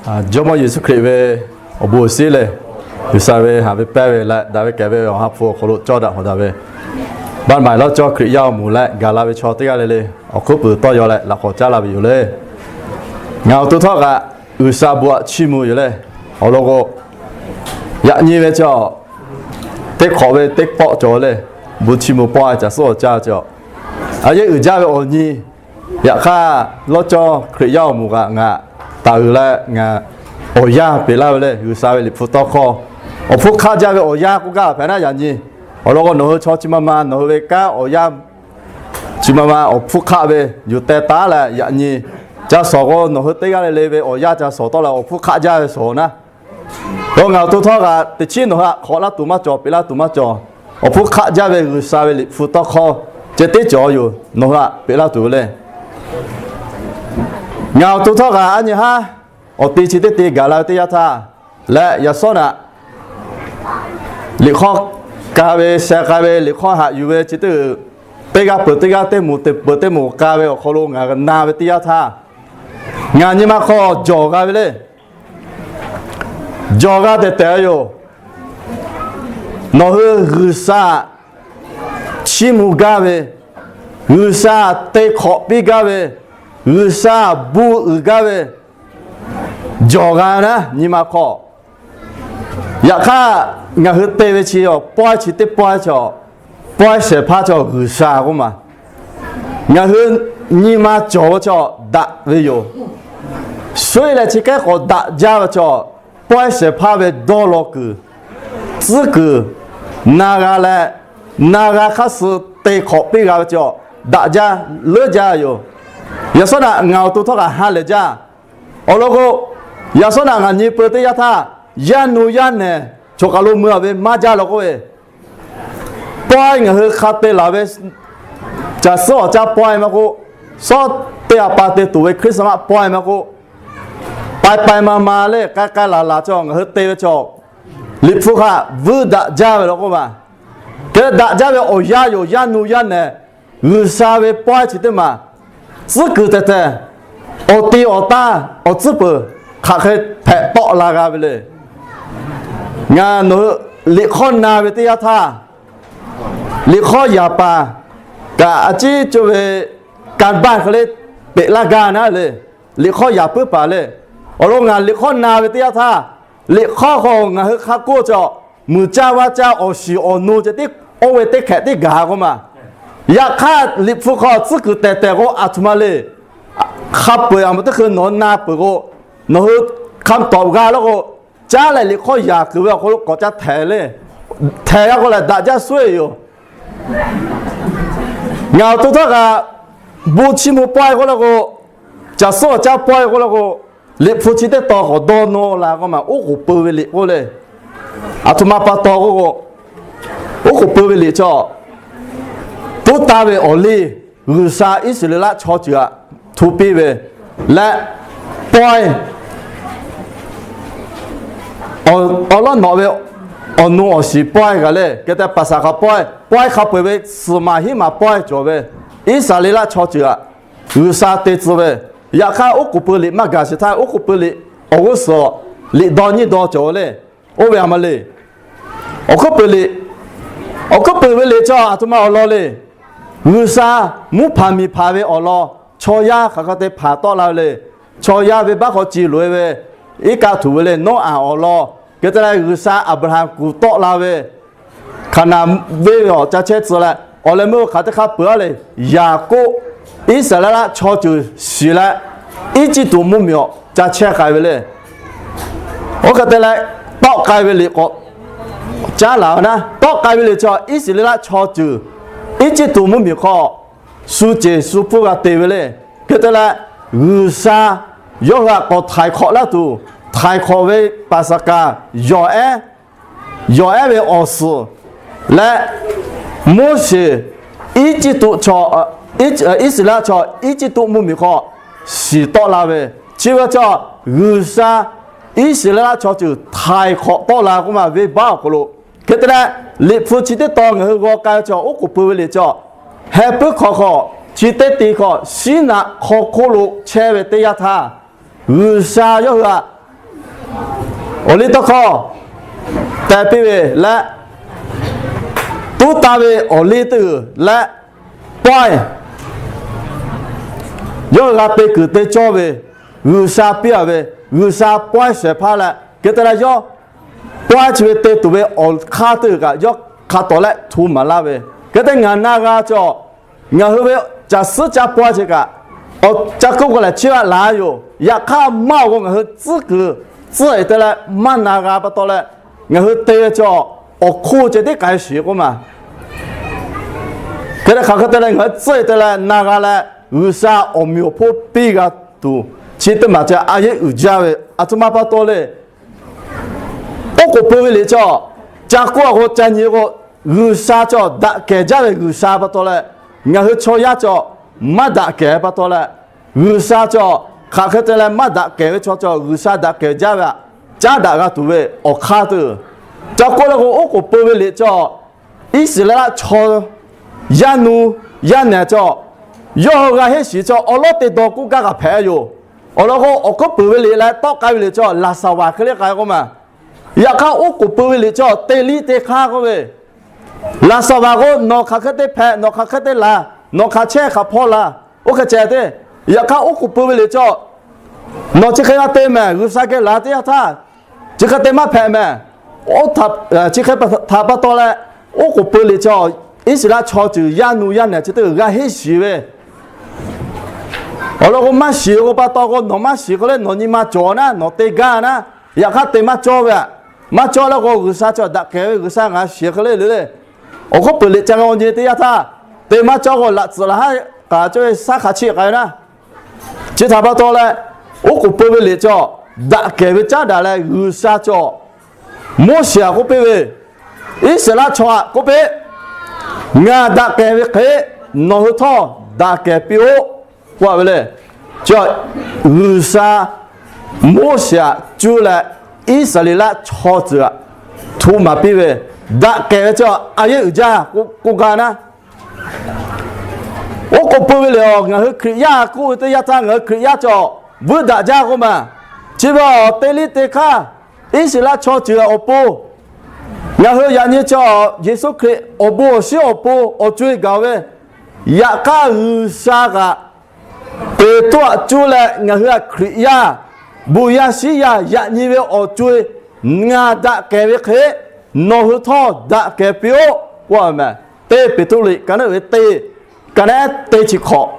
Jawˇmawˇ Yeˍsuˆ Hkriꞈ ve awˬ bon awˬ shinˉ lehˬ, G'uiˬsha ve haꞈ ve pehnˇ ve leh daꞈ ve kehˬ ve awˬ ha hpu awˬ hk'aw lo cawˇ daꞈ hawˍ daꞈ ve, Baˆtiˆmaꞈ lawˇ cawˇ Hkriꞈ yaˇ awˬ moˍ leh gaˬ la ve chaw teˇ g'aˇ le le, awˬ hkuiˉ puiˍ tawˇ yaw leh laꞈ k'awꞈ caˉ laˇ ve yoˬ le. Ngaˬ awˬ to htawˇ kaꞈ G'uiˬsha bon aꞈ chiˇ mvuh yoˬ le. Awˬ lawn k'o, yaꞈ nyi ve chaw teˇ hk'awꞈ ve teˇ pawˆ cawˬ le, bon chiˇ mvuh pawehˇ caˬ suhˉ awˬ caˇ ve chaw, a yeˇ uiˍ jaˇ ve awˬ nyi. Yaꞈ hk'aˇ, lawˇ cawˇ Hkriꞈ yaˇ awˬ moˍ kaꞈ ngaˬ taˍ uiˍ leh ngaˬ awˬ yanˇ peꞈ laˇ ve le. G'uiˬsha ve Liꞈ hpu tawˇ hkawˇ awˬ hpfuhˇ hk'aˆ jaˇ ve awˬ yanˇ k'oˆ gaˇ hpehꞈ naˉ, yaꞈ nyi awˬ lawn k'o, nawˬ hui chaw chi ma ma nawˬ hui ve kanˉ awˬ yanˇ chi ma ma awˬ hpfuhˇ hk'aˆ ve yuˬ teh taˉ leh, yaꞈ nyi ca shawˍ k'o, nawˬ hui teˇ g'aˇ le le ve awˬ yanˇ ca shawˍ tawˆ leh awˬ hpfuhˇ hk'aˆ jaˇ ve shawˍ naˉ. K'o ngaˬ awˬ to htawˇ kaꞈ teˇ chiˉ nawˬ hui htaꞈ hk'awꞈ laˇ tuˬ maˇ cawˬ, peꞈ laˇ tuˬ maˇ cawˬ. Awˬ hpfuhˇ hk'aˆ jaˇ ve G'uiˬsha ve Liꞈ hpu tawˇ hkawˇ ceh tiˉ cawˬ yoˬ. Nawˬ hui htaꞈ peꞈ laˇ tuˬ ve le. Ngaˬ awˬ to htawˇ kaꞈ a nyi haˉ awˬ te chi teˇ te gaˬ la ve teˇ yanˇ htaˇ leh, yaꞈ shawˉ naꞈ liꞈ hk'awˇ ka ve, sheh k'ai ve, liꞈ hk'awˇ haꞈ yuˬ ve chi teˇ, teˇ g'aˇ peuˬ teˇ g'aˇ, teˇ moˍ teˇ peuˬ teˇ moˍ ka ve awˬ hk'aw lo ngaˬ na ve teˇ yanˇ htaˇ, ngaˬ nyi ma hk'aw jawˬ g'a ve le. Jawˬ g'a tehˬ tehˬ yoˬ. Nawˬ hui G'uiˬsha chiˇ mvuh gaˇ ve, G'uiˬsha te hk'awꞈ piˇ gaˇ ve, G'uiˬsha bon uiˍ gaˇ ve, jawˬ g'a naˉ nyi ma hk'aw. Yaꞈ hk'aˇ, ngaˬ hui te ve chi pawehˇ chi teˇ pawehˇ chaw, pawehˇ shehˍ hpaˇ chaw G'uiˬsha k'oˆ ma. Ngaˬ hui nyi ma cawˬ ve chaw daꞈ ve yoˬ. Suh-e leh chi kehˉ k'awꞈ daꞈ jaˇ ve chaw, pawehˇ shehˍ hpaˇ ve dawˇ law kuiˬ, tcuhˉ kuiˬ, na g'a leh, na g'a hk'aˇ suh te hk'awꞈ piˇ g'a ve chaw, daꞈ jaˇ leuˉ jaˇ yoˬ. Yaꞈ shawˉ naꞈ ngaˬ awˬ to htawˇ kaꞈ ha lehˬ jaˇ. Awˬ lawn k'o, yaꞈ shawˉ naꞈ ngaˬ nyi peu teˇ yanˇ htaˇ, yaˇ nu yaˇ nehˬ choˬ kaˬ lo mui a ve maˇ jaˇ law k'oˆ ve, pawehˇ ngaˬ hui hk'a te laˬ ve, caˬ suhˉ awˬ caˇ pawehˇ maˇ k'oˆ, shawˉ teˇ a pa te tuˬ ve Christmas pawehˇ maˇ k'oˆ, pai pai ma ma le, k'ai k'ai laˬ laˬ chaw ngaˬ hui te ve chaw, Liꞈ hpu htaꞈ vuiˇ daꞈ jaˇ ve law k'oˆ ma. Hk'e daꞈ jaˇ ve awˬ yanˇ yoˬ. Yaˇ nu yaˇ nehˬ G'uiˬsha ve pawehˇ chi teˇ maˬ tcuhˉ kuiˬ tehˬ tehˬ, awˬ ti awˬ taˇ awˬ tcuhˉ peuˬ hk'aˬ hk'e hpehꞈ tawˆ la g'a ve le. Ngaˬ nawˬ hui liꞈ hk'awˇ na ve teˇ yanˇ htaˇ, liꞈ hk'awˇ yaˍ paˍ kaꞈ a ciˉ cawˇ ve kanˇ baˆ hk'e le peꞈ laˇ gaˇ naˉ le. Liꞈ hk'awˇ yaˍ puiˉ paˍ le. Awˬ lawn ngaˬ liꞈ hk'awˇ na ve teˇ yanˇ htaˇ, liꞈ hk'awˇ k'o ngaˬ hui hk'a k'oˆ chaw, muiˬ caˇ vaˇ caˇ awˬ shiˍ awˬ nu ceh tiˉ oˇ ve teˇ hkehꞈ tiˉ gaˬ k'oˆ ma. Yaꞈ hk'aˇ, Liꞈ hpu hk'aw tcuhˉ kuiˬ tehˬ tehˬ k'o, aˬ htoꞈ ma le. Hk'a peu-eˬ a meuꞈ teˇ hkui nawˬ hui na peuˬ k'o, nawˬ hui คำตอบ g'a law k'o, caˉ leh liꞈ hk'awˇ yaˍ kuiˬ ve awˬ hk'aw lo k'awꞈ caˇ htehˍ le. Htehˍ g'a k'o lehˬ, daꞈ jaˇ suhˉ-e yoˬ. Ngaˬ awˬ to htawˇ kaꞈ bon chiˇ mvuh pawehˇ k'oˆ law k'o, caˬ suhˉ awˬ caˇ pawehˇ k'oˆ law k'o, Liꞈ hpu chi teˇ tawn k'awꞈ dawˇ nawˇ la k'oˆ ma. Oˉ k'oˍ pui ve liꞈ k'oˆ le. Aˬ htoꞈ ma pa taw k'oˆ k'o, oˉ k'oˍ pui ve liꞈ chaw, tuˉ taˇ ve awˬ liˇ G'uiˬsha Iˉsaˍreˍlaˆ chaw ceuˬ htaꞈ hto piˇ ve leh, pawehˇ awˬ lawˉ nawꞈ ve awˬ nu awˬ shiˍ pawehˇ g'a le. Hk'e te Paˍsaˍhkaˍ pawehˇ, pawehˇ hk'a peu-eˬ ve suhˍ maˬ hiˉ maˬ pawehˇ cawˬ ve Iˉsaˍreˍlaˆ chaw ceuˬ htaꞈ G'uiˬsha te tcuh ve. Yaꞈ hk'aˇ, oˉ k'oˍ pui liꞈ maˇ gaˬ sheˍ htaˇ, oˉ k'oˍ pui liꞈ awˬ g'uˇ suhˍ liꞈ dawˇ nyiˇ dawˇ cawˬ le. Oˇ ve a ma le. Awˬ hkuiˉ puiˍ liꞈ, awˬ hkuiˉ puiˍ ve liꞈ chaw aˬ htoꞈ ma awˬ lawn le. G'uiˬsha mvuhˇ hpanˍ miˬ hpanˍ ve awˬ lawn chaw yaˇ hk'aˬ hk'e te hpanˍ tawˆ la ve le. Chaw yaˇ venˇbaˆ hk'aw ci loꞈ-e ve iˉ kaˆ htuꞈ ve le, Noˉaꞈ awˬ lawn. Hk'e te leh, G'uiˬsha Aˍbraˍhanˍ kuˬ tawˆ la ve Hkaˍnanˍ venˇ ve awˬ ca chehˇ tcuh leh, awˬ leh meuˇ hk'aˬ teˇ hk'aˇ peuˬ-a le. Yaˍkoˆ Iˉsaˍreˍlaˆ chaw ceuˬ shiˍ leh, Eˇjiˇtuꞈ mvuhˇmiˬ awˬ ca chehˇ k'ai ve le. Oˇ hk'e te leh, tawˆ k'ai ve liꞈ k'awꞈ caˉ laˬ ve naˉ, tawˆ k'ai ve liꞈ chaw Iˉsaˍreˍlaˆ chaw ceuˬ Eˇjiˇtuꞈ mvuhˇmiˬ hk'aw shu ceˬ shu hpfuhˇ g'a te ve le. Hk'e te leh, G'uiˬsha yawˇ hui htaꞈ k'awꞈ htaiˍ hk'awꞈ laˇ tuˬ, htaiˍ hk'awꞈ ve Paˍsaˍhkaˍ yawˬ ehˉ yawˬ ehˉ ve awˬ suhˍ leh, Moˉseˍ Eˇjiˇtuꞈ chaw, Iˉsaˍreˍlaˆ chaw Eˇjiˇtuꞈ mvuhˇmiˬ hk'aw shiˍ tawˆ la ve, chi ve chaw G'uiˬsha Iˉsaˍreˍlaˆ chaw ceuˬ htaiˍ hk'awꞈ tawˆ la k'oˆ ma venˇbaˆ awˬ hk'aw lo. Hk'e te leh, liꞈ hpu chi teˇ tawn ngaˬ hui g'aw k'ai ve chaw, oˉ k'oˍ pui ve liꞈ chaw, heh puiˉ hk'aw hk'aw chi teˇ te hk'aw Siˉnaꞈ hk'aw hk'oˆ lo chehˇ ve teˇ yanˇ htaˇ, G'uiˬsha yawˇ hui htaꞈ awˬ liˇ tawˇ hkawˇ teh piˇ ve leh, tuˉ taˇ ve awˬ liˇ teˇ g'uiˬ leh, pawehˇ, yawˇ hui g'a te kuiˬ te cawˇ ve, G'uiˬsha piˇ a ve, G'uiˬsha pawehˇ shehˍ hpaˇ leh, hk'e te leh yawˇ pawehˇ chi ve te tuˬ ve awˬ hk'aˇ teˇ g'uiˬ kaꞈ yawˇ hk'a tawˍ leh htu maˍ laˇ ve, hk'e te ngaˬ na g'a cawˬ. Ngaˬ hui ve caˬ suhˉ caˇ pawehˇ chi kaꞈ, awˬ ca kuˇ k'o lehˬ chi g'a laˬ yoˬ. Yaꞈ hk'aˇ maˇ awˬ k'o ngaˬ hui tcuhˉ kuiˬ tcuhˉ e te leh maˇ na g'a pa taw leh, ngaˬ hui te ve cawˬ awˬ hk'oˆ ceh tiˉ k'ai shiˍ k'oˆ maˬ. Hk'e te hk'aˬ hk'e te leh ngaˬ hui tcuhˉ e te leh na g'a leh, G'uiˬsha awˬ meꞈ awˬ hponˇ piˇ g'a tuˬ, chi teˇ maˬ ceh a yehˉ uiˍ jaˇ ve, aˬ htoꞈ ma pa taw le. Oˉ k'oˍ pui ve liꞈ cawˬ, ca k'oˆ a k'o ca nyi k'o, G'uiˬsha cawˬ daꞈ kehˬ jaˇ ve G'uiˬsha pa taw leh, ngaˬ hui chaw yaˇ cawˬ maˇ daꞈ kehˬ pa taw leh, G'uiˬsha cawˬ hk'aˬ hk'e te leh maˇ daꞈ kehˬ ve chaw cawˬ G'uiˬsha daꞈ kehˬ jaˇ ve aꞈ, caˉ daꞈ g'a tuˬ ve awˬ hk'aˇ teˇ g'uiˬ. Ca k'oˆ le k'o, oˉ k'oˍ pui ve liꞈ cawˬ, Iˉsaˍreˍlaˆ chaw yaˇ nu yaˇ nehˬ cawˬ, yawˇ hui g'a henˇ shiˍ cawˬ awˬ lawˉ te dawˇ k'oˆ gaˇ kaꞈ hpehꞈ yoˬ. Awˬ lawn k'o, awˬ hk'oˆ peuˬ ve liꞈ leh tawˆ k'ai ve liꞈ cawˬ laˍsaˍvaˍ hk'e le k'ai k'oˆ maˬ. Yaꞈ hk'aˇ oˉ k'oˍ pui ve liꞈ cawˬ te liˇ te hk'aˇ k'oˆ ve, laˍsaˍvaˍ k'o nawˬ hk'aˬ hk'e te hpehꞈ, nawˬ hk'aˬ hk'e te laˬ, nawˬ hk'aˬ chehˇ hk'aˬ hpawˇ laˬ, oˇ hk'e ceh te. Yaꞈ hk'aˇ oˉ k'oˍ pui ve liꞈ cawˬ, nawˬ chi hk'e g'a te mehˬ, G'uiˬsha geh laˬ teˇ yanˇ htaˇ, chi hk'e te maˇ hpehꞈ mehˬ. Chi hk'e htaꞈ pa taw leh, oˉ k'oˍ pui liꞈ cawˬ, Iˉsaˍreˍlaˆ chaw ceuˬ yaˇ nu yaˇ nehˬ chi teˇ g'uiˬ g'a henˇ shiˍ ve, awˬ lawn k'o maˇ shiˍ ve k'o pa taw k'o, nawˬ maˇ shiˍ hk'e le nawˬ nyi ma cawˬ naˉ, nawˬ te gaˇ naˉ. Yaꞈ hk'aˇ te maˇ cawˇ ve aꞈ, maˇ cawˇ leh k'o G'uiˬsha cawˬ daꞈ kehˬ ve G'uiˬsha ngaˬ shiˍ hk'e le le le. Awˬ hk'oˆ peuˬ liꞈ ca g'a nyi teˇ yanˇ htaˇ, te maˇ cawˇ k'o laꞈ tcuhˍ laˬ haˉ k'aꞈ cawˇ ve shaˉ hk'a chiˆ k'ai ve naˉ. Chi htaꞈ pa taw leh, oˉ k'oˍ pui ve liꞈ cawˬ daꞈ kehˬ ve caˉ daꞈ leh G'uiˬsha cawˬ Moˉseˍ aꞈ k'oˆ piˇ ve, Iˉsaˍreˍlaˆ chaw aꞈ k'oˆ piˇ, ngaˬ daꞈ kehˬ ve hk'e nawˬ hui htawˇ daꞈ kehˬ piˇ-oˆ k'oˆ ve le. G'uiˬsha Moˉseˍ aꞈ cuˇ leh Iˉsaˍreˍlaˆ chaw ceuˬ aꞈ hto maˍ piˇ ve, daꞈ kehˬ ve cawˬ a yehˉ uiˍ jaˇ k'oˆ gaˇ naˉ. Oˉ k'oˍ pui ve liꞈ awˬ ngaˬ hui Hkriꞈ yaˇ k'oˆ ve teˇ yanˇ htaˇ ngaˬ hui Hkriꞈ yaˇ cawˬ vuiˇ daꞈ jaˇ k'oˆ maˬ. Chi ve awˬ te liˇ te hk'aˇ, Iˉsaˍreˍlaˆ chaw ceuˬ awˬ pon, ngaˬ hui yaꞈ nyi cawˬ Yeˍsuˆ Hkriꞈ awˬ bon awˬ shinˉ awˬ pon awˬ co-e gaˬ ve, yaꞈ hk'aˇ G'uiˬsha kaꞈ Peˍtruˆ aꞈ cuˇ leh ngaˬ hui aꞈ Hkriꞈ yaˇ, bon yaˇ shinˉ yaˇ yaꞈ nyi ve awˬ co-e, ngaˬ daꞈ kehˬ ve hk'e nawˬ hui htawˇ daꞈ kehˬ piˇ-oˆ k'oˆ ve mehˬ. Teˇ Peˍtruˆ liꞈ ka naˉ ve teˇ, ka naˉ teˇ chi hk'awꞈ.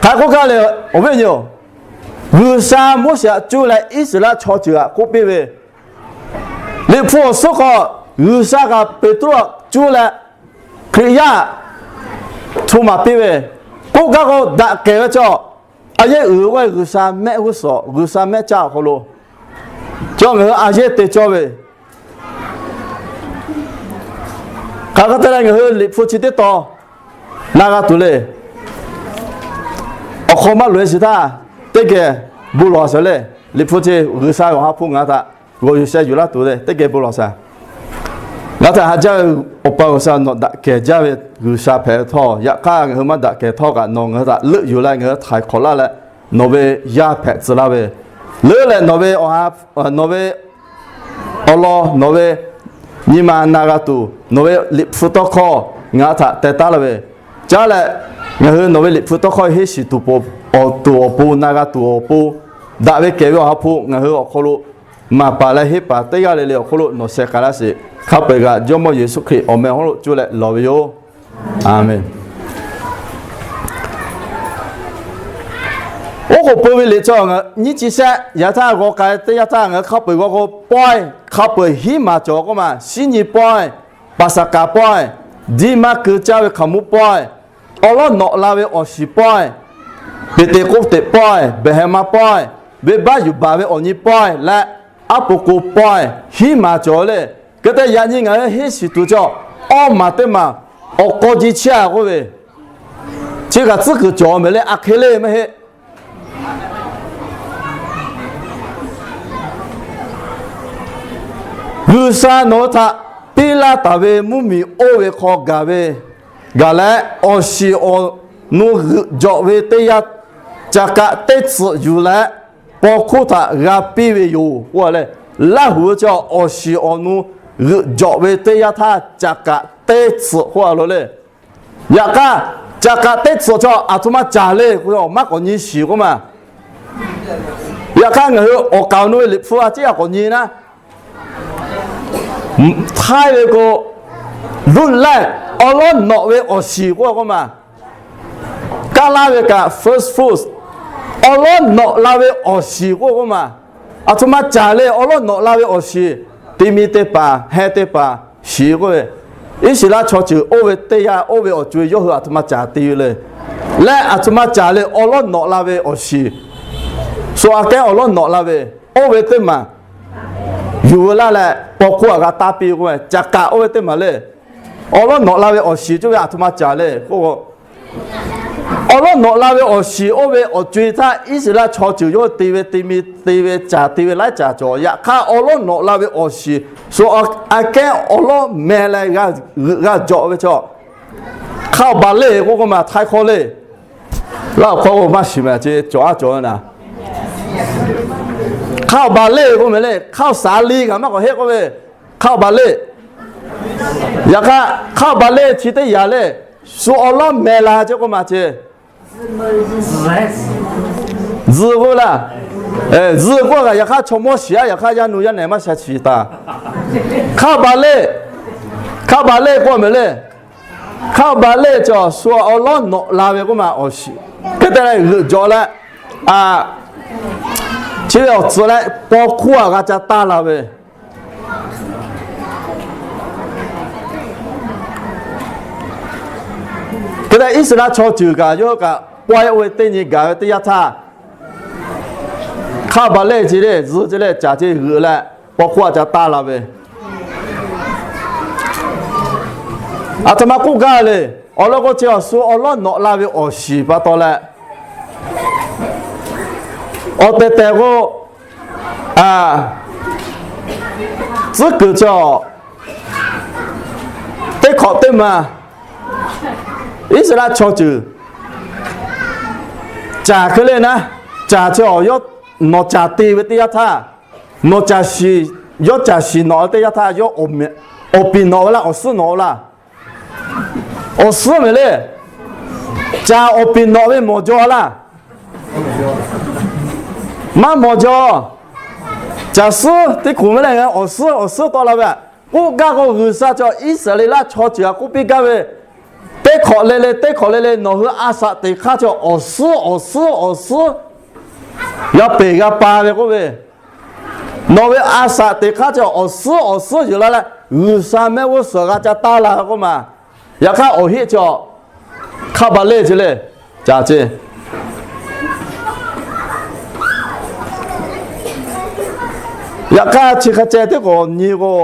Hk'aˬ k'oˆ gaˇ le, awˬ viˉ awˬ nyi-oˬ, G'uiˬsha Moˉseˍ aꞈ cuˇ leh Iˉsaˍreˍlaˆ chaw ceuˬ aꞈ k'oˆ piˇ ve, Liꞈ hpu awˬ suhˉ hk'aw G'uiˬsha kaꞈ Peˍtruˆ aꞈ cuˇ leh Hkriꞈ yaˇ hto maˍ piˇ ve, k'oˆ gaˇ k'o daꞈ kehˬ ve cawˬ, a yehˉ uiˍ ve k'o G'uiˬsha mehˆ g'uˇ suhˍ, G'uiˬsha mehˆ caˇ awˬ hk'aw lo cawˬ ngaˬ hui a yehˉ te cawˇ ve, hk'aˬ hk'e te leh ngaˬ hui Liꞈ hpu chi teˇ tawn na g'a tuˬ le. Awˬ hk'aw maˇ loꞈ-e shiˍ htaˇ, teˇ geh bon lawˬ sheˍ le. Liꞈ hpu chi G'uiˬsha ve awˬ ha hpu ngaˬ hui htaꞈ g'aw yuˬ sheh yuˬ laˇ tuˬ le, teˇ geh bon lawˬ sheˍ. Ngaˬ hui htaꞈ haꞈ jaˇ ve Awˬ pa G'uiˬsha, nawˬ daꞈ kehˬ jaˇ ve G'uiˬsha hpehꞈ ve htawˇ, yaꞈ hk'aˇ ngaˬ hui maˇ daꞈ kehˬ htawˇ kaꞈ nawˬ ngaˬ hui htaꞈ leuˆ yuˬ leh ngaˬ hui htaiˍ hk'awꞈ laˇ leh, nawˬ ve yaˇ hpehꞈ tcuh laˇ ve, leuˉ leh nawˬ ve awˬ ha, nawˬ ve awˬ lawn, nawˬ ve nyi ma na g'a tuˬ, nawˬ ve Liꞈ hpu tawˇ hkawˇ ngaˬ hui htaꞈ teh taˉ laˇ ve, caˉ leh ngaˬ hui nawˬ ve Liꞈ hpu tawˇ hkawˇ henˇ shiˍ tuˬ awˬ pon, na g'a tuˬ awˬ pon, daꞈ ve kehˬ ve awˬ ha hpu ngaˬ hui awˬ hk'aw lo maˍ paˍ leh henˇ paˍ teˇ g'aˇ le le awˬ hk'aw lo nawˬ sheh k'ai laˇ sheˍ. Hk'a peu-eˬ kaꞈ Jawˇmawˇ Yeˍsuˆ Hkriꞈ awˬ meh awˬ hk'aw lo cuˇ leh lawˬ ve yoˬ. Aˬmenˍ. Oˉ k'oˍ pui ve liꞈ cawˬ nyiˇ chi shehˆ yaꞈ htaˇ g'aw k'ai teˇ yanˇ htaˇ ngaˬ hui hk'a peu-eˬ g'aw k'o pawehˇ, hk'a peu-eˬ hiˉ maˍ cawˬ k'oˆ maˬ, shinˉ nyi pawehˇ, paˍsaˍkaˍ pawehˇ, diˇ maˇ keu caˇ ve hkaoˍmonˇ pawehˇ, awˉ lawˉ nawꞈ la ve awˬ shiˍ pawehˇ, Peˍteˍkoˆteˍ pawehˇ, Behˍhehˍma pawehˇ, venˇbaˆ yuˬ baˬ ve awˬ nyi pawehˇ leh aˉ po k'o pawehˇ hiˉ maˍ cawˬ le. Hk'e te yaꞈ nyi ngaˬ hui henˇ shiˍ tuˬ cawˬ awˇ maˬ teˇ maˬ awˬ k'aw ji chehˇ-a k'oˆ ve, chi kaꞈ tcuhˉ kuiˬ cawˬ mehˍ le, aˬ hk'e le maˇ heˆ. G'uiˬsha nawˬ hui htaꞈ piˇ laˇ taˍ ve mvuhˇmiˬ oˇ ve hk'aw gaˬ ve, gaˬ leh awˬ shiˍ awˬ nu g'euꞈ jawꞈ ve teˇ yanˇ, ca kaꞈ teˇ tcuhꞈ yuˬ leh paw hkuˇ htaꞈ g'a piˇ ve yoˬ k'oˆ leh, Laˇ huˍ ve chi awˬ shiˍ awˬ nu g'euꞈ jawꞈ ve teˇ yanˇ htaˇ, caˍ kaꞈ teˇ tcuhꞈ k'oˆ a lo le. Yaꞈ hk'aˇ, caˍ kaꞈ teˇ tcuhꞈ chaw aˬ htoꞈ ma caˍ le k'o, maˇ k'awꞈ nyi shiˍ k'oˆ ma. Yaꞈ hk'aˇ, ngaˬ hui awˬ kaˍ awˬ nu ve Liꞈ hpu a ciˉ a k'awꞈ nyi naˉ, htaiˇ ve k'o, luˇ laiˇ, awˉ lawˉ nawꞈ ve awˬ shiˍ k'oˆ k'oˆ ma. Kaˇ laˇ ve kaꞈ first fruits, awˉ lawˉ nawꞈ la ve awˬ shiˍ k'oˆ k'oˆ ma. Aˬ htoꞈ ma caˍ le awˉ lawˉ nawꞈ la ve awˬ shiˍ, te mi teˇ hpaˍ, heh teˇ hpaˍ shiˍ k'oˆ ve, Iˉsaˍreˍlaˆ chaw ceuˬ oˇ ve teˇ yanˇ, oˇ ve awˬ co-e yawˇ hui aˬ htoꞈ ma caˍ te ve le. Leh aˬ htoꞈ ma caˍ le awˉ lawˉ nawꞈ la ve awˬ shiˍ, shu aꞈ kehˉ awˉ lawˉ nawꞈ la ve, oˇ ve teˇ maˬ yuˬ veu laˇ leh, paw hkuˇ aꞈ g'a taˇ piˇ k'oˆ ve, caˍ kaꞈ oˇ ve teˇ maˬ le. Awˉ lawˉ nawꞈ la ve awˬ shiˍ cawˇ ve aˬ htoꞈ ma caˍ le k'oˆ k'o, awˉ lawˉ nawꞈ la ve awˬ shiˍ oˇ ve awˬ co-e htaˇ, Iˉsaˍreˍlaˆ chaw ceuˬ yawˇ hui te ve, te mi, te ve caˍ te ve laiˉ caˍ cawˬ. Yaꞈ hk'aˇ, awˉ lawˉ nawꞈ la ve awˬ shiˍ shu aꞈ kehˉ awˉ lawˉ meh leh g'euꞈ g'a jawꞈ ve chaw, hk'a baˬ le k'oˆ k'oˆ ma, htaiˇ hkawˇ le. Laˇ awˬ hkawˇ k'o maˇ shiˍ meh ce cawˬ aˉ cawˬ ve naˍ. Hk'a baˬ le k'oˆ meh le, hk'a saˍ le kaꞈ maˇ k'awꞈ heˆ k'oˆ ve, hk'a baˬ le. Yaꞈ hk'aˇ, hk'a baˬ le chi teˇ yanˇ le, shu awˉ lawˉ meh la ce k'oˆ ma ce. Tzuhˬ k'oˆ laˇ. Tzuhˬ k'oˆ kaꞈ yaꞈ hk'aˇ chaw mawˇ shiˍ aˉ, yaꞈ hk'aˇ yaˇ nu yaˇ nehˬ maˇ sha shiˍ taˍ. Hk'a baˬ le, hk'a baˬ le k'oˆ meh le. Hk'a baˬ le cawˬ shu awˉ lawˉ nawꞈ la ve k'oˆ ma awˬ shiˍ. Hk'e te leh g'euꞈ jawꞈ leh, a, chi ve awˬ tcuhˍ leh paw hkuˇ aꞈ g'a ca taˇ la ve. Hk'e te Iˉsaˍreˍlaˆ chaw ceuˬ kaꞈ yawˇ hui kaꞈ pawehˇ oˇ ve teˇ nyi gaˬ ve teˇ yanˇ htaˇ, hk'a baˬ le ce le, zuhˬ ce le, caˍ ce g'euꞈ leh, paw hkuˇ aꞈ ca taˇ la ve. Aˬ htoꞈ ma k'oˆ gaˇ le. Awˬ lawn k'o, chi awˬ shu awˉ lawˉ nawꞈ la ve awˬ shiˍ pa taw leh, awˬ tehˬ tehˬ k'o, tcuhˉ kuiˬ cawˬ teˇ hk'awꞈ teˇ ma Iˉsaˍreˍlaˆ chaw ceuˬ caˍ hk'e le naˉ, caˍ chi awˬ yawˇ nawˬ caˍ te ve teˇ yanˇ htaˇ, nawˬ caˍ shiˍ, yawˇ caˍ shiˍ nawꞈ ve teˇ yanˇ htaˇ, yawˇ awˬ piˍ nawꞈ ve laˇ, awˬ suhˉ nawꞈ ve laˇ. Awˬ suhˉ meh le. Caˍ awˬ piˍ nawꞈ ve mawˬ jaw laˇ. Maˇ mawˬ jaw. Caˍ suhˉ teˇ kuˬ meh le, awˬ suhˉ awˬ suhˉ tawˆ la ve. K'oˆ gaˇ k'o, G'uiˬsha cawˬ Iˉsaˍreˍlaˆ chaw ceuˬ aꞈ k'oˆ piˇ gaˇ ve, teˇ hk'awꞈ le le, teˇ hk'awꞈ le le nawˬ hui a shaꞈ teꞈ hk'aˇ cawˬ awˬ suhˉ awˬ suhˉ awˬ suhˉ g'a peˬ g'a pa ve k'oˆ ve, nawˬ ve a shaꞈ teꞈ hk'aˇ cawˬ awˬ suhˉ awˬ suhˉ yuˬ la leh, G'uiˬsha mehˆ g'uˇ suhˍ g'a ca taˇ la k'oˆ ma. Yaꞈ hk'aˇ, awˬ heˆ cawˬ hk'a baˬ le ce le, caˍ ce. Yaꞈ hk'aˇ, chi hk'a ceh teˇ k'awꞈ nyi k'o,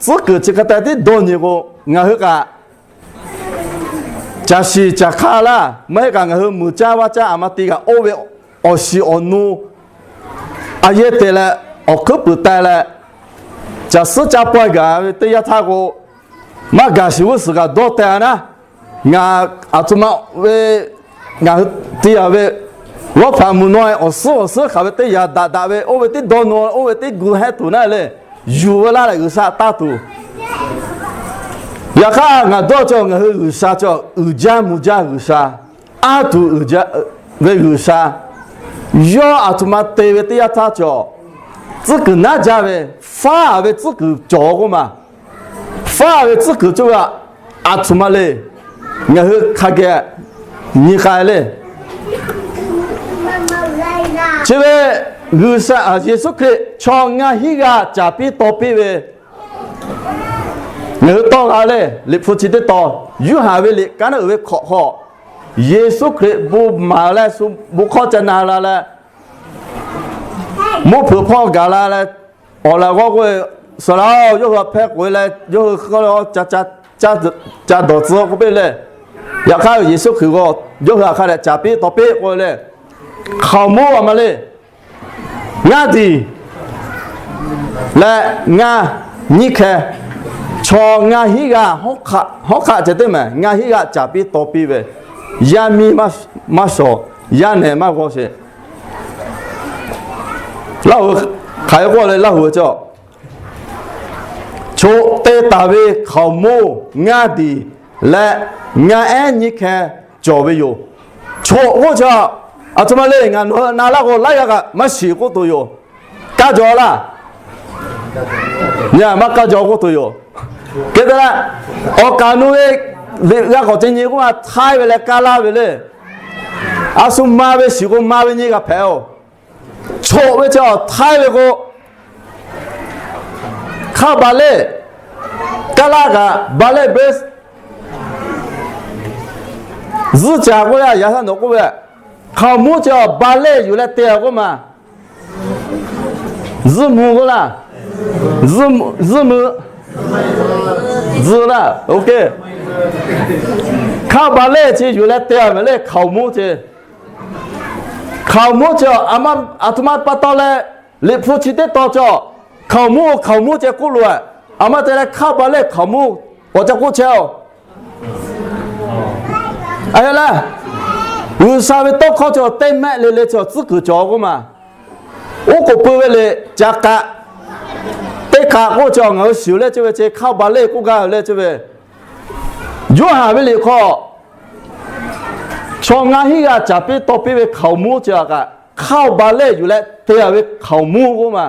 tcuhˉ kuiˬ chi hk'a ceh tiˉ dawˇ nyi k'o, ngaˬ hui kaꞈ caˍ shiˍ caˍ hk'aˇ laˇ, maˇ heˆ kaꞈ ngaˬ hui muiˬ caˇ vaˇ caˇ aˬ ma te kaꞈ oˇ ve awˬ shiˍ awˬ nu a yehˇ te leh, awˬ hkuiˉ puiˍ te leh, caˍ suhˉ caˇ pawehˇ gaˬ ve teˇ yanˇ htaˇ k'o, maˇ gaˬ shiˍ g'uˇ suhˍ kaꞈ dawˇ teh a naˉ, ngaˬ aˬ htoꞈ ma ve, ngaˬ hui te a ve, lawˇ hpaꞈ mvuhˬ naw awˬ suhˉ awˬ suhˉ hk'aˬ ve teˇ yanˇ daꞈ daꞈ ve, oˇ ve teˇ dawˇ naw, oˇ ve teˇ gu hehˉ tuˬ naˉ le, yuˬ ve laˇ leh G'uiˬsha taˇ tuˬ. Yaꞈ hk'aˇ, ngaˬ dawˇ cawˬ ngaˬ hui G'uiˬsha cawˬ uiˍ jaˇ mvuh jaˇ G'uiˬsha, aˉ tuˬ uiˍ jaˇ ve G'uiˬsha, yawˇ aˬ htoꞈ ma te ve teˇ yanˇ htaˇ cawˬ tcuhˉ kuiˬ naˉ jaˇ ve, faˉ ve tcuhˉ kuiˬ cawˬ k'oˆ ma. Faˉ ve tcuhˉ kuiˬ cawˬ ve aˬ htoꞈ ma le. Ngaˬ hui hk'a geh nyi k'ai le. Chi ve G'uiˬsha Yeˍsuˆ Hkriꞈ chaw ngaˇ hinˉ g'aˇ caˍ piˇ taw piˇ ve, ngaˬ hui tawˇ g'a le. Liꞈ hpu chi teˇ tawn, Yoˇhanˬ ve liꞈ kaˉ naˉ uiˍ ve hkawꞈ hk'aw, Yeˍsuˆ Hkriꞈ bon maˍ leh shu bon hk'awˇ ca na la leh, mvuhˇ hpeuꞈ hpawˇ gaˬ la leh, awˬ laꞈ g'awˇ k'oˆ ve, saˍ laꞈ-oˬ, yawˇ hui a hpehˇ k'oꞈ e leh, yawˇ hui hk'aw lo ca dawˬ tcuh k'oˆ piˇ le. Yaꞈ hk'aˇ, Yeˍsuˆ Hkriꞈ k'o, yawˇ hui aˬ hk'a dehꞈ caˍ piˇ taw piˇ k'oˆ le, hkaoˍmonˇ a ma le. Ngaˇ diˬ leh ngaˇ nyiˇ hkeh, chaw ngaˇ hinˉ g'aˇ, hawˉ hk'aˆ ceh teˇ mehˍ ngaˇ hinˉ g'aˇ caˍ piˇ taw piˇ ve, yaˇ miˇ maˇ shawˍ, yaˇ nehˬ maˇ g'aw sheˍ. Laˇ hu, Hk'aˬ hk'e k'oˆ leh Laˇ huˍ cawˬ, choꞈ te taˍ ve hkaoˍmonˇ ngaˇ diˬ leh ngaˇ ehˉ nyiˇ hkeh cawˬ ve yoˬ. Choꞈ k'oˆ chi, aˬ htoꞈ ma le, ngaˬ nawˬ hui na laˇ k'o laiˉ g'aˇ kaꞈ maˇ shiˍ k'oˆ tuˬ yoˬ. Kaˇ jaw laˇ. Nyi maˇ kaˇ jaw k'oˆ tuˬ yoˬ. Hk'e te leh, awˬ kaˍ nu ve liꞈ g'a k'awꞈ te nyi k'oˆ ma, htaiˇ ve leh kaˇ laˇ ve le. A shu ma ve shiˍ k'o ma ve nyi g'a hpehꞈ-oˬ. Choꞈ ve chi htaiˇ ve k'o, hkaˆ ba leˆ, kaˇ laˇ kaꞈ ba leˆ be zuhˇ caˍ k'oˆ leh, yaꞈ hk'aˇ nawˬ k'oˆ ve, hkaoˍmonˇ chi ba leˆ yuˬ leh te-a k'oˆ ma, zuhˇ mvuh k'oˆ laˇ, zuhˇ mvuh, zuhˇ laˇ, OK. Hkaˆ ba leˆ chi yuˬ leh te-a ve le hkaoˍmonˇ chi. Hkaoˍmonˇ chi aˬ htoꞈ ma pa taw leh, Liꞈ hpu chi teˇ tawn cawˬ, hkaoˍmonˇ, hkaoˍmonˇ ceh k'oˆ loˬ-e. Aˬ ma te leh hkaˆ ba leˆ hkaoˍmonˇ k'awꞈ ca k'oˆ chehˇ-oˬ. A le, G'uiˬsha ve tawˇ hkawˇ cawˬ teˇ mehˆ le le cawˬ tcuhˉ kuiˬ cawˬ k'oˆ ma. Oˉ k'oˍ pui ve liꞈ ca k'aꞈ, teˇ hk'aꞈ k'oˆ cawˬ ngaˬ hui shiˍ-oˬ le ceˇ ve chi hkaˆ ba leˆ k'oˆ gaˇ ve le ceˇ ve. Yoˇhanˬ ve liꞈ hk'aw, chaw ngaˇ hinˉ g'aˇ caˍ piˇ taw piˇ ve hkaoˍmonˇ chi kaꞈ, hkaˆ ba leˆ yuˬ leh te-a ve hkaoˍmonˇ k'oˆ ma.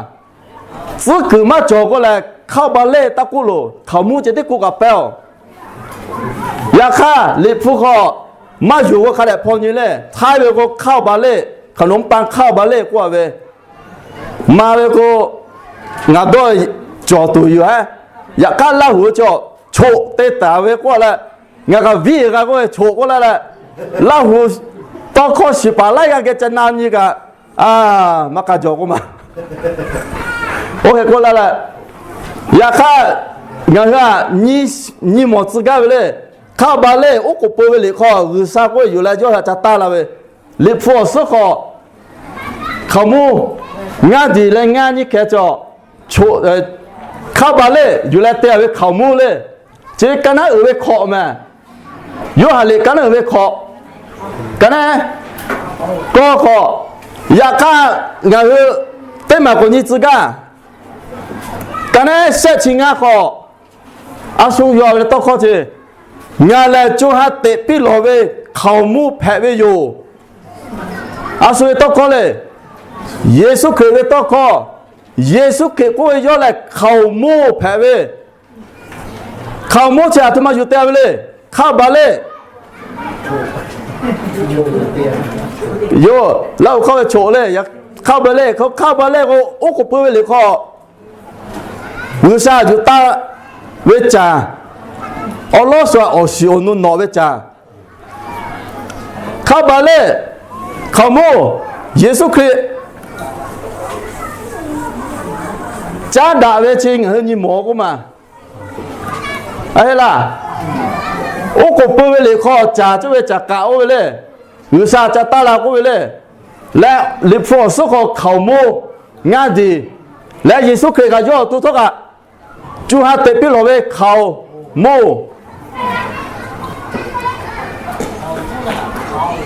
Tcuhˉ kuiˬ maˇ cawˬ k'oˆ leh hkaˆ ba leˆ taˇ k'oˆ loˬ, hkaoˍmonˇ ceh teˇ k'oˆ kaꞈ pehˇ-oˬ. Yaꞈ hk'aˇ Liꞈ hpu hk'aw maˇ yonˍ k'o hk'a dehꞈ hpaw nyi le, htaiˇ ve k'o hkaˆ ba leˆ, hkaoˍmonˇ pa hkaˆ ba leˆ k'oˆ-a ve, ma ve k'o ngaˬ dawˇ cawˬ tuˬ yoˬ-e. Yaꞈ hk'aˇ Laˇ huˍ cawˬ, choꞈ te taˍ ve k'oˆ leh, ngaˬ kaꞈ viˉ g'a k'oˆ ve choꞈ k'oˆ laˇ leh, Laˇ huˍ tawˇ hkawˇ shiˍ paˍ laiˉ g'aˇ geh ca na nyi kaꞈ, maˇ k'a jawˬ k'oˆ ma. Oˇ hk'e k'oˆ laˇ leh, yaꞈ hk'aˇ ngaˬ hui-a nyi mawˬ tcuh gaˇ ve le. Hkaˆ ba leˆ oˉ k'oˍ pui ve liꞈ hk'aw G'uiˬsha k'oˆ ve yoˬ leh yawˇ hui ca taˇ la ve, Liꞈ hpu awˬ suhˉ hk'aw hkaoˍmonˇ ngaˇ diˬ leh ngaˇ nyiˇ hkeh cawˬ, hkaˆ ba leˆ yuˬ leh te-a ve hkaoˍmonˇ le. Chi ka naˉ uiˍ ve hk'awꞈ mehˍ. Yoˇhanˬ liꞈ ka naˉ uiˍ ve hk'awꞈ, ka naˉ kawˇ hk'awꞈ. Yaꞈ hk'aˇ ngaˬ hui teˇ maˬ k'awꞈ nyi tcuh gaˇ. Ka naˉ shehˆ chi ngaˇ hk'awꞈ, a shu yaw ve tawˇ hkawˇ chi, ngaˬ lehˬ co ha teꞈ piˇ lawˬ ve hkaoˍmonˇ hpehꞈ ve yoˬ. A shu ve tawˇ hkawˇ le, Yeˍsuˆ Hkriꞈ ve tawˇ hkawˇ, Yeˍsuˆ Hkriꞈ k'oˆ ve yawˇ lehˬ hkaoˍmonˇ hpehꞈ ve, hkaoˍmonˇ chi aˬ htoꞈ ma yuˬ te-a ve le. Hkaˆ ba leˆ yoˬ. Laˇ huˍ hk'aw ve choꞈ le, hkaˆ ba leˆ, hkaˆ ba leˆ k'o oˉ k'oˍ pui ve liꞈ hk'aw G'uiˬsha yuˬ taˍ ve caˬ, awˬ lawˉ shu awˬ shiˍ awˬ nu nawꞈ ve caˬ. Hkaˆ ba leˆ, hkaoˍmonˇ, Yeˍsuˆ Hkriꞈ caˉ daꞈ ve chi ngaˬ hui nyi mawˬ k'oˆ ma. A heˆ laˇ, oˉ k'oˍ pui ve liꞈ hk'aw caˬ cuˇ ve caˬ kaꞈ oˇ ve le, G'uiˬsha ca taˇ la k'oˆ ve le, leh Liꞈ hpu awˬ suhˉ hk'aw hkaoˍmonˇ ngaˇ diˬ, leh Yeˍsuˆ Hkriꞈ kaꞈ yawˇ awˬ to htawˇ kaꞈ co ha teꞈ piˇ lawˬ ve hkaoˍmonˇ.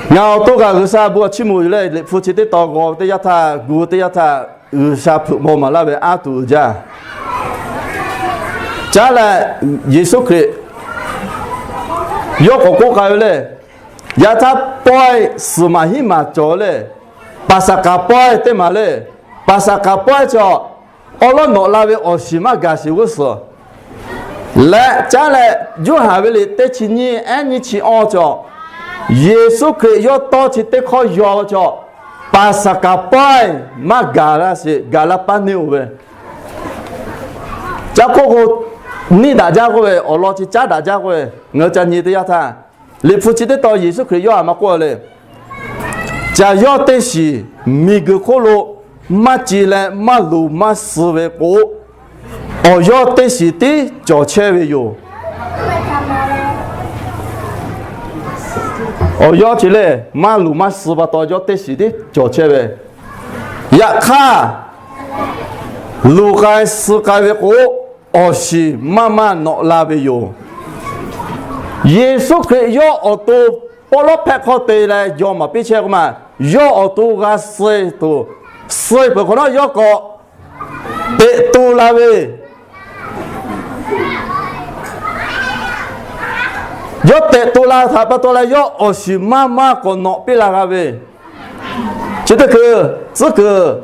Ngaˬ awˬ to kaꞈ G'uiˬsha bon chiˇ mvuh yuˬ leh Liꞈ hpu chi teˇ tawn g'aw teˇ yanˇ htaˇ, gu teˇ yanˇ htaˇ, G'uiˬsha hpeuꞈ maw maˍ laˇ ve anˇ tuˬ uiˍ jaˇ. Caˉ leh Yeˍsuˆ Hkriꞈ yawˇ k'awꞈ k'oˆ k'ai ve le, yaꞈ htaˇ pawehˇ suhˍ maˬ hiˉ maˬ cawˬ le, Paˍsaˍhkaˍ pawehˇ teˇ maˬ le. Paˍsaˍhkaˍ pawehˇ cawˬ, awˉ lawˉ nawꞈ la ve awˬ shiˍ maˇ gaˬ sheˍ g'uˇ suhˍ leh caˉ leh, Yoˇhanˬ ve liꞈ teˇ chi nyiˇ ehˉ nyiˇ chi awˇ cawˬ, Yeˍsuˆ Hkriꞈ yawˇ tawˇ chi teˇ hkawˇ yaw cawˬ, Paˍsaˍhkaˍ pawehˇ maˇ gaˬ la sheˍ, gaˬ la paˇ neˇ-oˬ ve. Caˉ k'oˆ k'o, neˇ daꞈ jaˇ k'oˆ ve, awˬ lawn chi caˉ daꞈ jaˇ k'oˆ ve, ngaˬ hui ca nyi teˇ yanˇ htaˇ, Liꞈ hpu chi teˇ tawn Yeˍsuˆ Hkriꞈ yawˇ htaꞈ maˇ k'oˆ le. Caˬ yawˇ teˇ shiˍ miˬguiˬ hk'oˆ lo maˇ ci leh maˇ luˬ maˇ suh ve k'o, awˬ yawˇ teˇ shiˍ tiˉ cawˬ chehˇ ve yoˬ. Awˬ yawˇ chi lehˬ maˇ luˬ maˇ suh pa taw yawˇ teˇ shiˍ tiˉ cawˬ chehˇ ve. Yaꞈ hk'aˇ, luˬ k'ai suh k'ai ve k'o, awˬ shiˍ maˇ maˇ nawꞈ la ve yoˬ. Yeˍsuˆ Hkriꞈ yawˇ awˬ to pawˇ lawˉ hpehˇ hk'aw te leh yaw maˍ piˇ chehˇ k'oˆ ma, yawˇ awˬ to g'a suh tuˬ, suh peuˬ hk'awꞈ nawˉ yawˇ k'awꞈ teꞈ to la ve, yawˇ teꞈ to la htaꞈ pa taw leh yawˇ awˬ shiˍ maˇ maˇ k'awꞈ nawꞈ piˇ la g'a ve, chi teˇ hkui tcuhˉ kuiˬ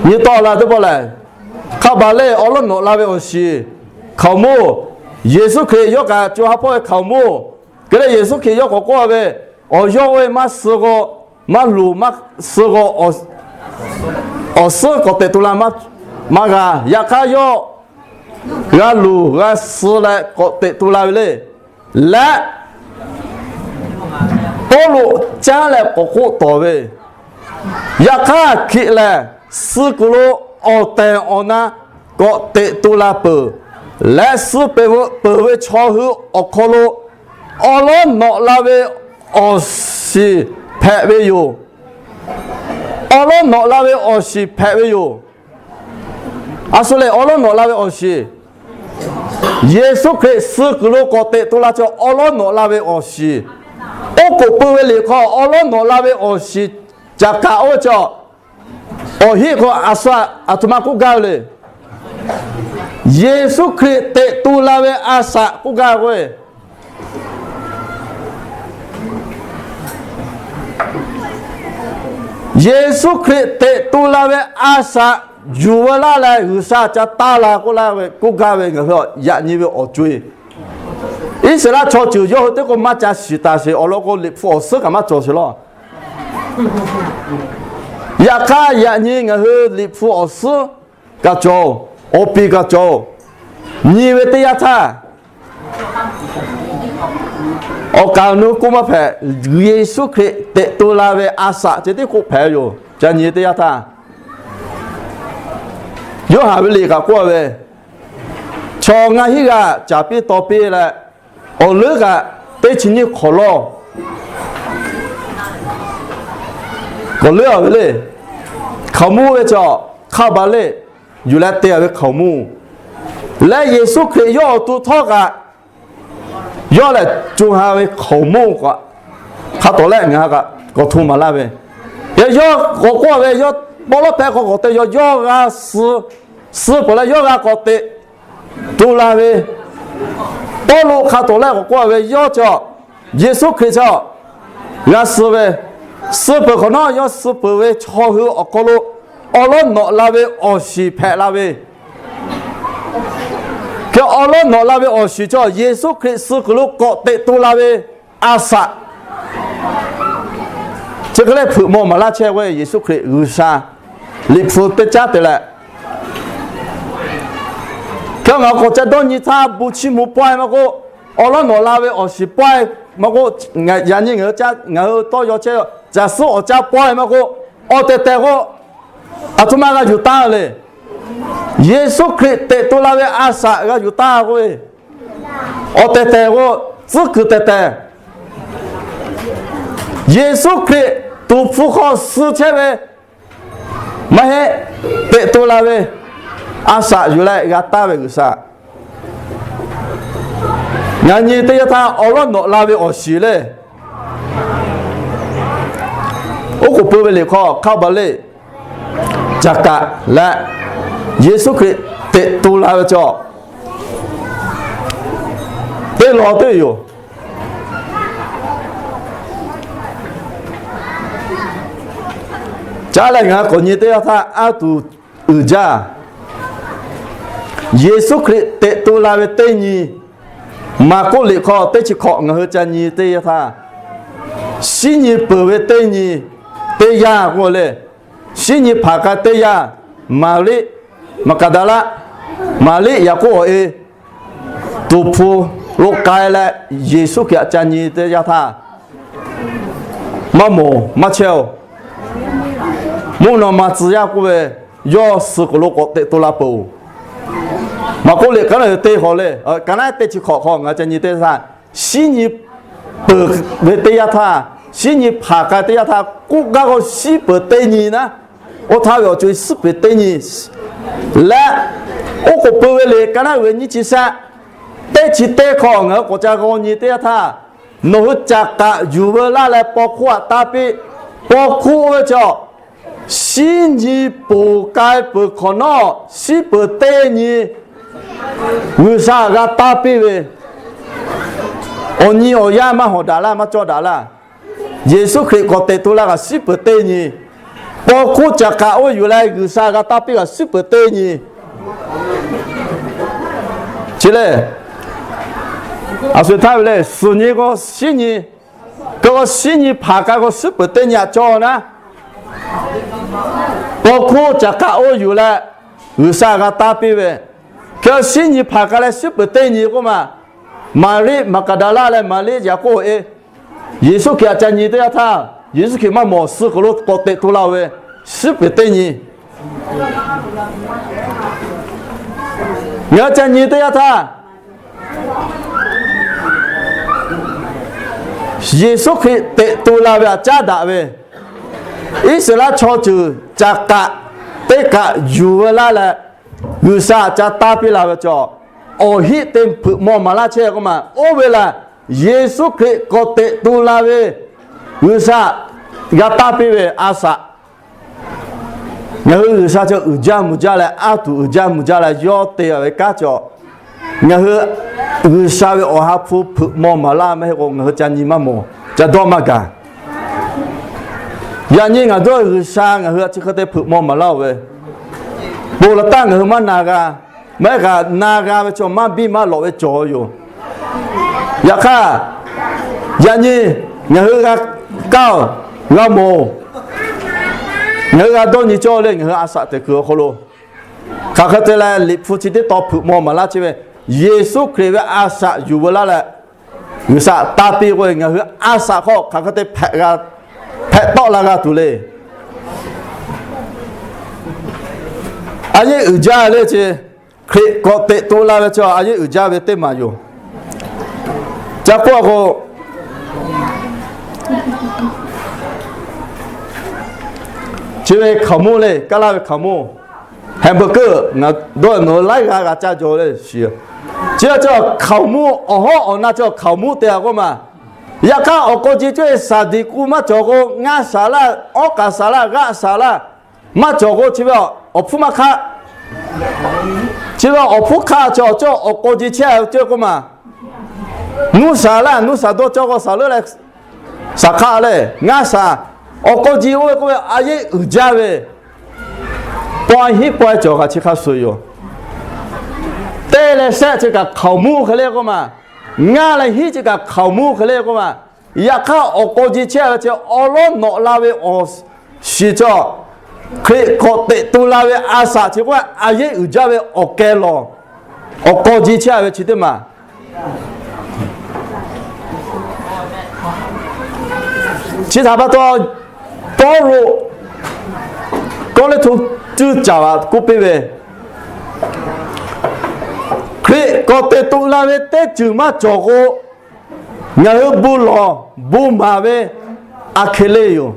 nyi tawˆ la teˇ pawˆ lehˬ, hk'a baˬ lehˬ awˉ lawˉ nawꞈ la ve awˬ shiˍ hkaoˍ monˇ, Yeˍsuˆ Hkriꞈ yawˇ kaꞈ co ha hpawˇ ve hkaoˍ monˇ, hk'e leh Yeˍsuˆ Hkriꞈ yawˇ k'awꞈ k'oˆ ve, awˬ yawˇ oˇ ve maˇ suh k'o, maˇ luˬ maˇ suh k'o, awˬ suhˉ k'awꞈ teꞈ to la maˇ g'a. Yaꞈ hk'aˇ yawˇ g'a luˬ g'a suh leh k'awꞈ teꞈ to la ve le. Leh Pawˇluꞈ caˉ leh k'awꞈ k'oˆ tawˍ ve, yaꞈ hk'aˇ hkiꞈ lehˬ, suh kuiˬ lo awˬ tehˬ awˬ na k'awꞈ teꞈ to la peuˬ. Leh suh peuˬ ve chaw hui awˬ hk'aw lo awˉ lawˉ nawꞈ la ve awˬ shiˍ hpehꞈ ve yoˬ. Awˉ lawˉ nawꞈ la ve awˬ shiˍ hpehꞈ ve yoˬ. A shu lehˬ, awˉ lawˉ nawꞈ la ve awˬ shiˍ, Yeˍsuˆ Hkriꞈ suh kuiˬ lo k'awꞈ teꞈ to la chaw awˉ lawˉ nawꞈ la ve awˬ shiˍ, oˉ k'oˍ pui ve liꞈ hk'aw awˉ lawˉ nawꞈ la ve awˬ shiˍ caˍ kaꞈ oˇ ve chaw, awˬ hinˉ hk'aw a shu aˬ htoꞈ ma k'oˆ gaˇ ve le. Yeˍsuˆ Hkriꞈ teꞈ to la ve a shaꞈ k'oˆ gaˇ k'o, Yeˍsuˆ Hkriꞈ teꞈ to la ve a shaꞈ yuˬ veu laˇ leh G'uiˬsha ca taˇ la k'oˆ laˇ ve k'oˆ gaˇ ve ngaˬ hui yaꞈ nyi ve awˬ co-e. Iˉsaˍreˍlaˆ chaw ceuˬ yawˇ hui teˇ k'o maˇ ca shiˍ taˍ sheˍ awˬ lawn k'o, liꞈ hpu awˬ suhˉ kaꞈ maˇ cawˬ sheˍ laˇ. Yaꞈ hk'aˇ yaꞈ nyi ngaˬ hui liꞈ hpu awˬ suhˉ kaꞈ cawˬ, awˬ piˍ kaꞈ cawˬ, nyi ve teˇ yanˇ htaˇ, awˬ kaˍ awˬ nu k'oˆ maˇ hpehꞈ, Yeˍsuˆ Hkriꞈ teꞈ to la ve a shaꞈ ceh tiˉ k'oˆ hpehꞈ ve yoˬ. Ca nyi teˇ yanˇ htaˇ, Yoˇhanˬ ve liꞈ kaꞈ k'oˆ ve, chaw ngaˇ hinˉ g'aˇ caˍ piˇ taw piˇ leh, awˬ leuˉ kaꞈ teˇ chi nyiˇ hk'awꞈ lawˇ k'awꞈ leuˉ-a ve le. Hkaoˍmonˇ ve chaw hk'a baˬ le, yuˬ leh te-a ve hkaoˍmonˇ leh Yeˍsuˆ Hkriꞈ yawˇ awˬ to htawˇ kaꞈ yawˇ lehˬ co ha ve hkaoˍmonˇ k'o, hk'a tawˍ lehˆ ngaˬ ha kaꞈ k'awꞈ hto maˍ laˇ ve, yawˇ k'awꞈ k'oˆ ve, yawˇ pawˇ lawˉ hpehꞈ hk'aw k'awꞈ te yaw yawˇ g'a suh, suh peuˬ leh yawˇ g'a k'awꞈ teꞈ to la ve, Pawˇluꞈ hk'a tawˍ lehˆ k'awꞈ k'oˆ ve, yawˇ chaw, Yeˍsuˆ Hkriꞈ chaw g'a suh ve, suh peuˬ hk'awꞈ nawˉ yawˇ suh peuˬ ve chaw hui awˬ hk'aw lo awˉ lawˉ nawꞈ la ve awˬ shiˍ hpehꞈ la ve, hk'e awˉ lawˉ nawꞈ la ve awˬ shiˍ chaw Yeˍsuˆ Hkriꞈ suh kuiˬ lo k'awꞈ teꞈ to la ve a shaꞈ, chi hk'e leh hpeuꞈ maw maˍ laˇ chehˇ ve Yeˍsuˆ Hkriꞈ G'uiˬsha liꞈ hpu teˇ caˉ te leh, hk'e ngaˬ k'awꞈ ca dawˇ nyi htaˇ, bon chiˇ mvuh pawehˇ maˇ k'oˆ, awˉ lawˉ nawꞈ la ve awˬ shiˍ pawehˇ maˇ k'oˆ, yaꞈ nyi ngaˬ hui tawˇ yaw chehˇ caˬ suhˉ awˬ caˇ pawehˇ maˇ k'oˆ, awˬ tehˬ tehˬ k'o, aˬ htoꞈ ma g'a yuˬ taˇ le. Yeˍsuˆ Hkriꞈ teꞈ to la ve a shaꞈ g'a yuˬ taˇ k'oˆ ve, awˬ tehˬ tehˬ k'o, tcuhˉ kuiˬ tehˬ tehˬ, Yeˍsuˆ Hkriꞈ tuˍ hpfuh hk'aw suh chehˇ ve maˇ heˆ, teꞈ to la ve a shaꞈ yuˬ leh g'a taˇ ve G'uiˬsha. Ngaˬ nyi teˇ yanˇ htaˇ awˉ lawˉ nawꞈ la ve awˬ shiˍ le, oˉ k'oˍ pui ve liꞈ hk'aw hk'a baˬ le, caˍ kaꞈ leh Yeˍsuˆ Hkriꞈ teꞈ to la ve chaw teˇ law teˇ yoˬ. Caˉ leh ngaˬ k'awꞈ nyi teˇ yanˇ htaˇ aˉ tuˬ uiˍ jaˇ. Yeˍsuˆ Hkriꞈ teꞈ to la ve teˇ nyi, Maˍkoˆ liꞈ hk'aw teˇ chi hkawꞈ ngaˬ hui ca nyi teˇ yanˇ htaˇ, shinˉ nyi peuˬ ve teˇ nyi teˇ yanˇ k'oˆ le, shinˉ nyi hpanˍ k'ai teˇ yanˇ, Maˍriˆ Maˍgaˍdaˍlaˆ, Maˍriˆ Yaˍkoˆ awˬ e, tuˍ hpu lo k'ai leh Yeˍsuˆ Hkriꞈ htaꞈ ca nyi teˇ yanˇ htaˇ, maˇ mawˬ maˇ chehˇ-oˬ, mvuhˇ naw ma tcuh yaˇ k'oˆ ve, yawˇ suh k'oˍ lo k'awꞈ teꞈ to la peuˬ-oˬ. Maˍkoˆ liꞈ ka naˉ te hk'awꞈ le, ka naˉ teˇ chi hk'awꞈ hk'aw ngaˬ ca nyi teˇ yanˇ htaˇ, shinˉ nyi peuˬ ve teˇ yanˇ htaˇ, shinˉ nyi hpanˍ k'ai teˇ yanˇ htaˇ k'oˆ gaˇ k'o, shinˉ peuˬ teˇ nyi naˉ, oˇ htaˇ ve awˬ co-e shinˉ peuˬ teˇ nyi leh, oˉ k'oˍ pui ve liꞈ ka naˉ uiˍ ve nyiˇ chi shehˆ, teˇ chi teˇ hk'aw ngaˬ hui k'awꞈ ca g'aw nyi teˇ yanˇ htaˇ, nawˬ hui caˍ kaꞈ yuˬ veu laˇ leh paw hkuˇ htaꞈ taˇ piˇ. Paw hkuˇ oˇ ve chaw, Shinˉ nyi ponˬ k'ai peuˬ hk'awꞈ nawˉ, shiˉ peuˍ teˇ nyi G'uiˬsha g'a taˇ piˇ ve, awˬ nyi awˬ yanˇ maˇ hawˍ daꞈ laˇ, maˇ cawˇ daꞈ laˇ. Yeˍsuˆ Hkriꞈ k'awꞈ teꞈ tu la kaꞈ shiˉ peuˍ teˇ nyi, paw hkuˇ caˍ k'aꞈ oˇ yuˬ leh G'uiˬsha g'a taˇ piˇ kaꞈ shiˉ peuˍ teˇ nyi. Chi lehˬ, a shu htaˇ ve lehˬ, suhˍ nyi k'o shiˉ nyi, k'o shiˉ nyi hpanˍ k'ai k'o shiˉ peuˍ teˇ nyi aꞈ cawˇ naˉ, paw hkuˇ caˍ k'aꞈ oˇ yuˬ leh G'uiˬsha g'a taˇ piˇ ve, hk'e shiˉ nyi hpanˍ k'ai leh shiˉ peuˍ teˇ nyi k'oˆ ma, Maˍriˆ Maˍgaˍdaˍlaˆ leh Maˍriˆ Yaˍkoˆ-e, Yeˍsuˆ Hkriꞈ aꞈ ca nyi teˇ yanˇ htaˇ, Yeˍsuˆ Hkriꞈ maˇ mawˬ suh k'oˬ lo k'awꞈ teꞈ tu la-o ve, shiˉ peuˍ teˇ nyi. Ngaˬ hui ca nyi teˇ yanˇ htaˇ, Yeˍsuˆ Hkriꞈ teꞈ tu la ve aꞈ caˉ daꞈ ve, Iˉsaˍreˍlaˆ chaw ceuˬ caˍ k'aꞈ teˇ kaꞈ yuˬ veu laˇ leh, G'uiˬsha aꞈ ca taˇ piˇ la ve chaw, awˬ hinˉ te hpeuꞈ maw maˍ laˇ chehˇ k'oˆ ma. Oˇ ve lehˬ, Yeˍsuˆ Hkriꞈ k'awꞈ teꞈ tu la ve, G'uiˬsha g'a taˇ piˇ ve a shaꞈ. Ngaˬ hui G'uiˬsha chaw uiˍ jaˇ mvuh jaˇ leh, aˉ tuˬ uiˍ jaˇ mvuh jaˇ leh yawˇ te ve kanˉ chaw, ngaˬ hui G'uiˬsha ve awˬ ha hpu hpeuꞈ maw maˍ laˇ maˇ heˆ k'o, ngaˬ hui ca nyi maˇ mawˬ, ca dawˇ maˇ gaˬ. Yaꞈ nyi ngaˬ dawˇ G'uiˬsha ngaˬ hui a chi hk'e te hpeuꞈ maw maˍ laˇ-o ve, ponˬ laˬ taˇ ngaˬ hui maˇ na g'a, maˇ heˆ kaꞈ na g'a ve chaw maˇ biˇ maˇ lawꞈ ve cawˬ yoˬ. Yaꞈ hk'aˇ, yaꞈ nyi ngaˬ hui g'a kaˇ-oˬ, g'a mawˬ-oˬ, ngaˬ hui g'a dawˇ nyi cawˇ leh ngaˬ hui a shaꞈ teꞈ kuiˬ awˬ hk'aw lo, hk'aˬ hk'e te leh Liꞈ hpu chi teˇ taw hpeuꞈ maw maˍ laˇ chehˇ ve, Yeˍsuˆ Hkriꞈ ve a shaꞈ yuˬ veu laˇ leh, G'uiˬsha taˇ piˇ k'oˆ ve, ngaˬ hui a shaꞈ hk'aw hk'aˬ hk'e te hpehꞈ g'a, hpehꞈ tawˆ la g'a tuˬ le. A yehˉ uiˍ jaˇ le ce. Hkriꞈ k'awꞈ teꞈ tu la ve chaw a yehˉ uiˍ jaˇ ve teˇ maˬ yoˬ. Ca k'oˆ k'o, chi ve hkaoˍmonˇ le, Kaˇlaˇ ve hkaoˍmonˇ, hamburger, ngaˬ dawˇ nawˬ hui laiˉ g'aˇ g'a caˇ jaw le shiˍ. Chi a chaw hkaoˍmonˇ awˬ hawˉ awˬ na chaw hkaoˍmonˇ te a k'oˆ ma. Yaꞈ hk'aˇ awˬ k'aw ji cawˇ e saˍdiˍ k'u maˇ cawˬ k'o, ngaˇ shaˍ laˇ, awˉ k'aˍ shaˍ laˇ, g'aˆ shaˍ laˇ, maˇ cawˬ k'o, chi ve awˬ hpfuhˇ maˇ hk'aˆ. Chi ve awˬ hpfuhˇ hk'aˆ chaw cawˇ awˬ k'aw ji chehˇ ve cawˇ k'oˆ ma. Nuˇ shaˍ laˇ, nuˇ shaˍ dawˇ cawˇ k'o shaˍ leuˉ leh shaˍ hk'aˆ le, ngaˇ shaˍ, awˬ k'aw ji oˇ ve k'oˆ ve a yehˉ uiˍ jaˇ ve, paw a hinˉ paw e cawˬ kaꞈ chi hk'a shuˍ yoˬ. Teˇ leh shehˆ chi kaꞈ hkaoˍmonˇ hk'e le k'oˆ ma. Ngaˇ leh hinˉ chi kaꞈ hkaoˍmonˇ hk'e le k'oˆ ma. Yaꞈ hk'aˇ awˬ k'aw ji chehˇ ve chi awˉ lawˉ nawꞈ la ve awˬ shiˍ chaw, Hkriꞈ k'awꞈ teꞈ tu la ve a shaꞈ chi k'oˆ a yehˉ uiˍ jaˇ ve awˬ keh lawˬ, awˬ k'aw ji chehˇ ve chi teˇ maˬ. Chi htaꞈ pa taw, Pawˇluꞈ Kawˇrenˍhtuˆ cuˇ caˍ aꞈ k'oˆ piˇ ve, Hkriꞈ k'awꞈ teꞈ tu la ve teˇ ceuˬ maˇ cawˬ k'o, ngaˬ hui bon lawˬ bon maˍ ve a hk'e le yoˬ.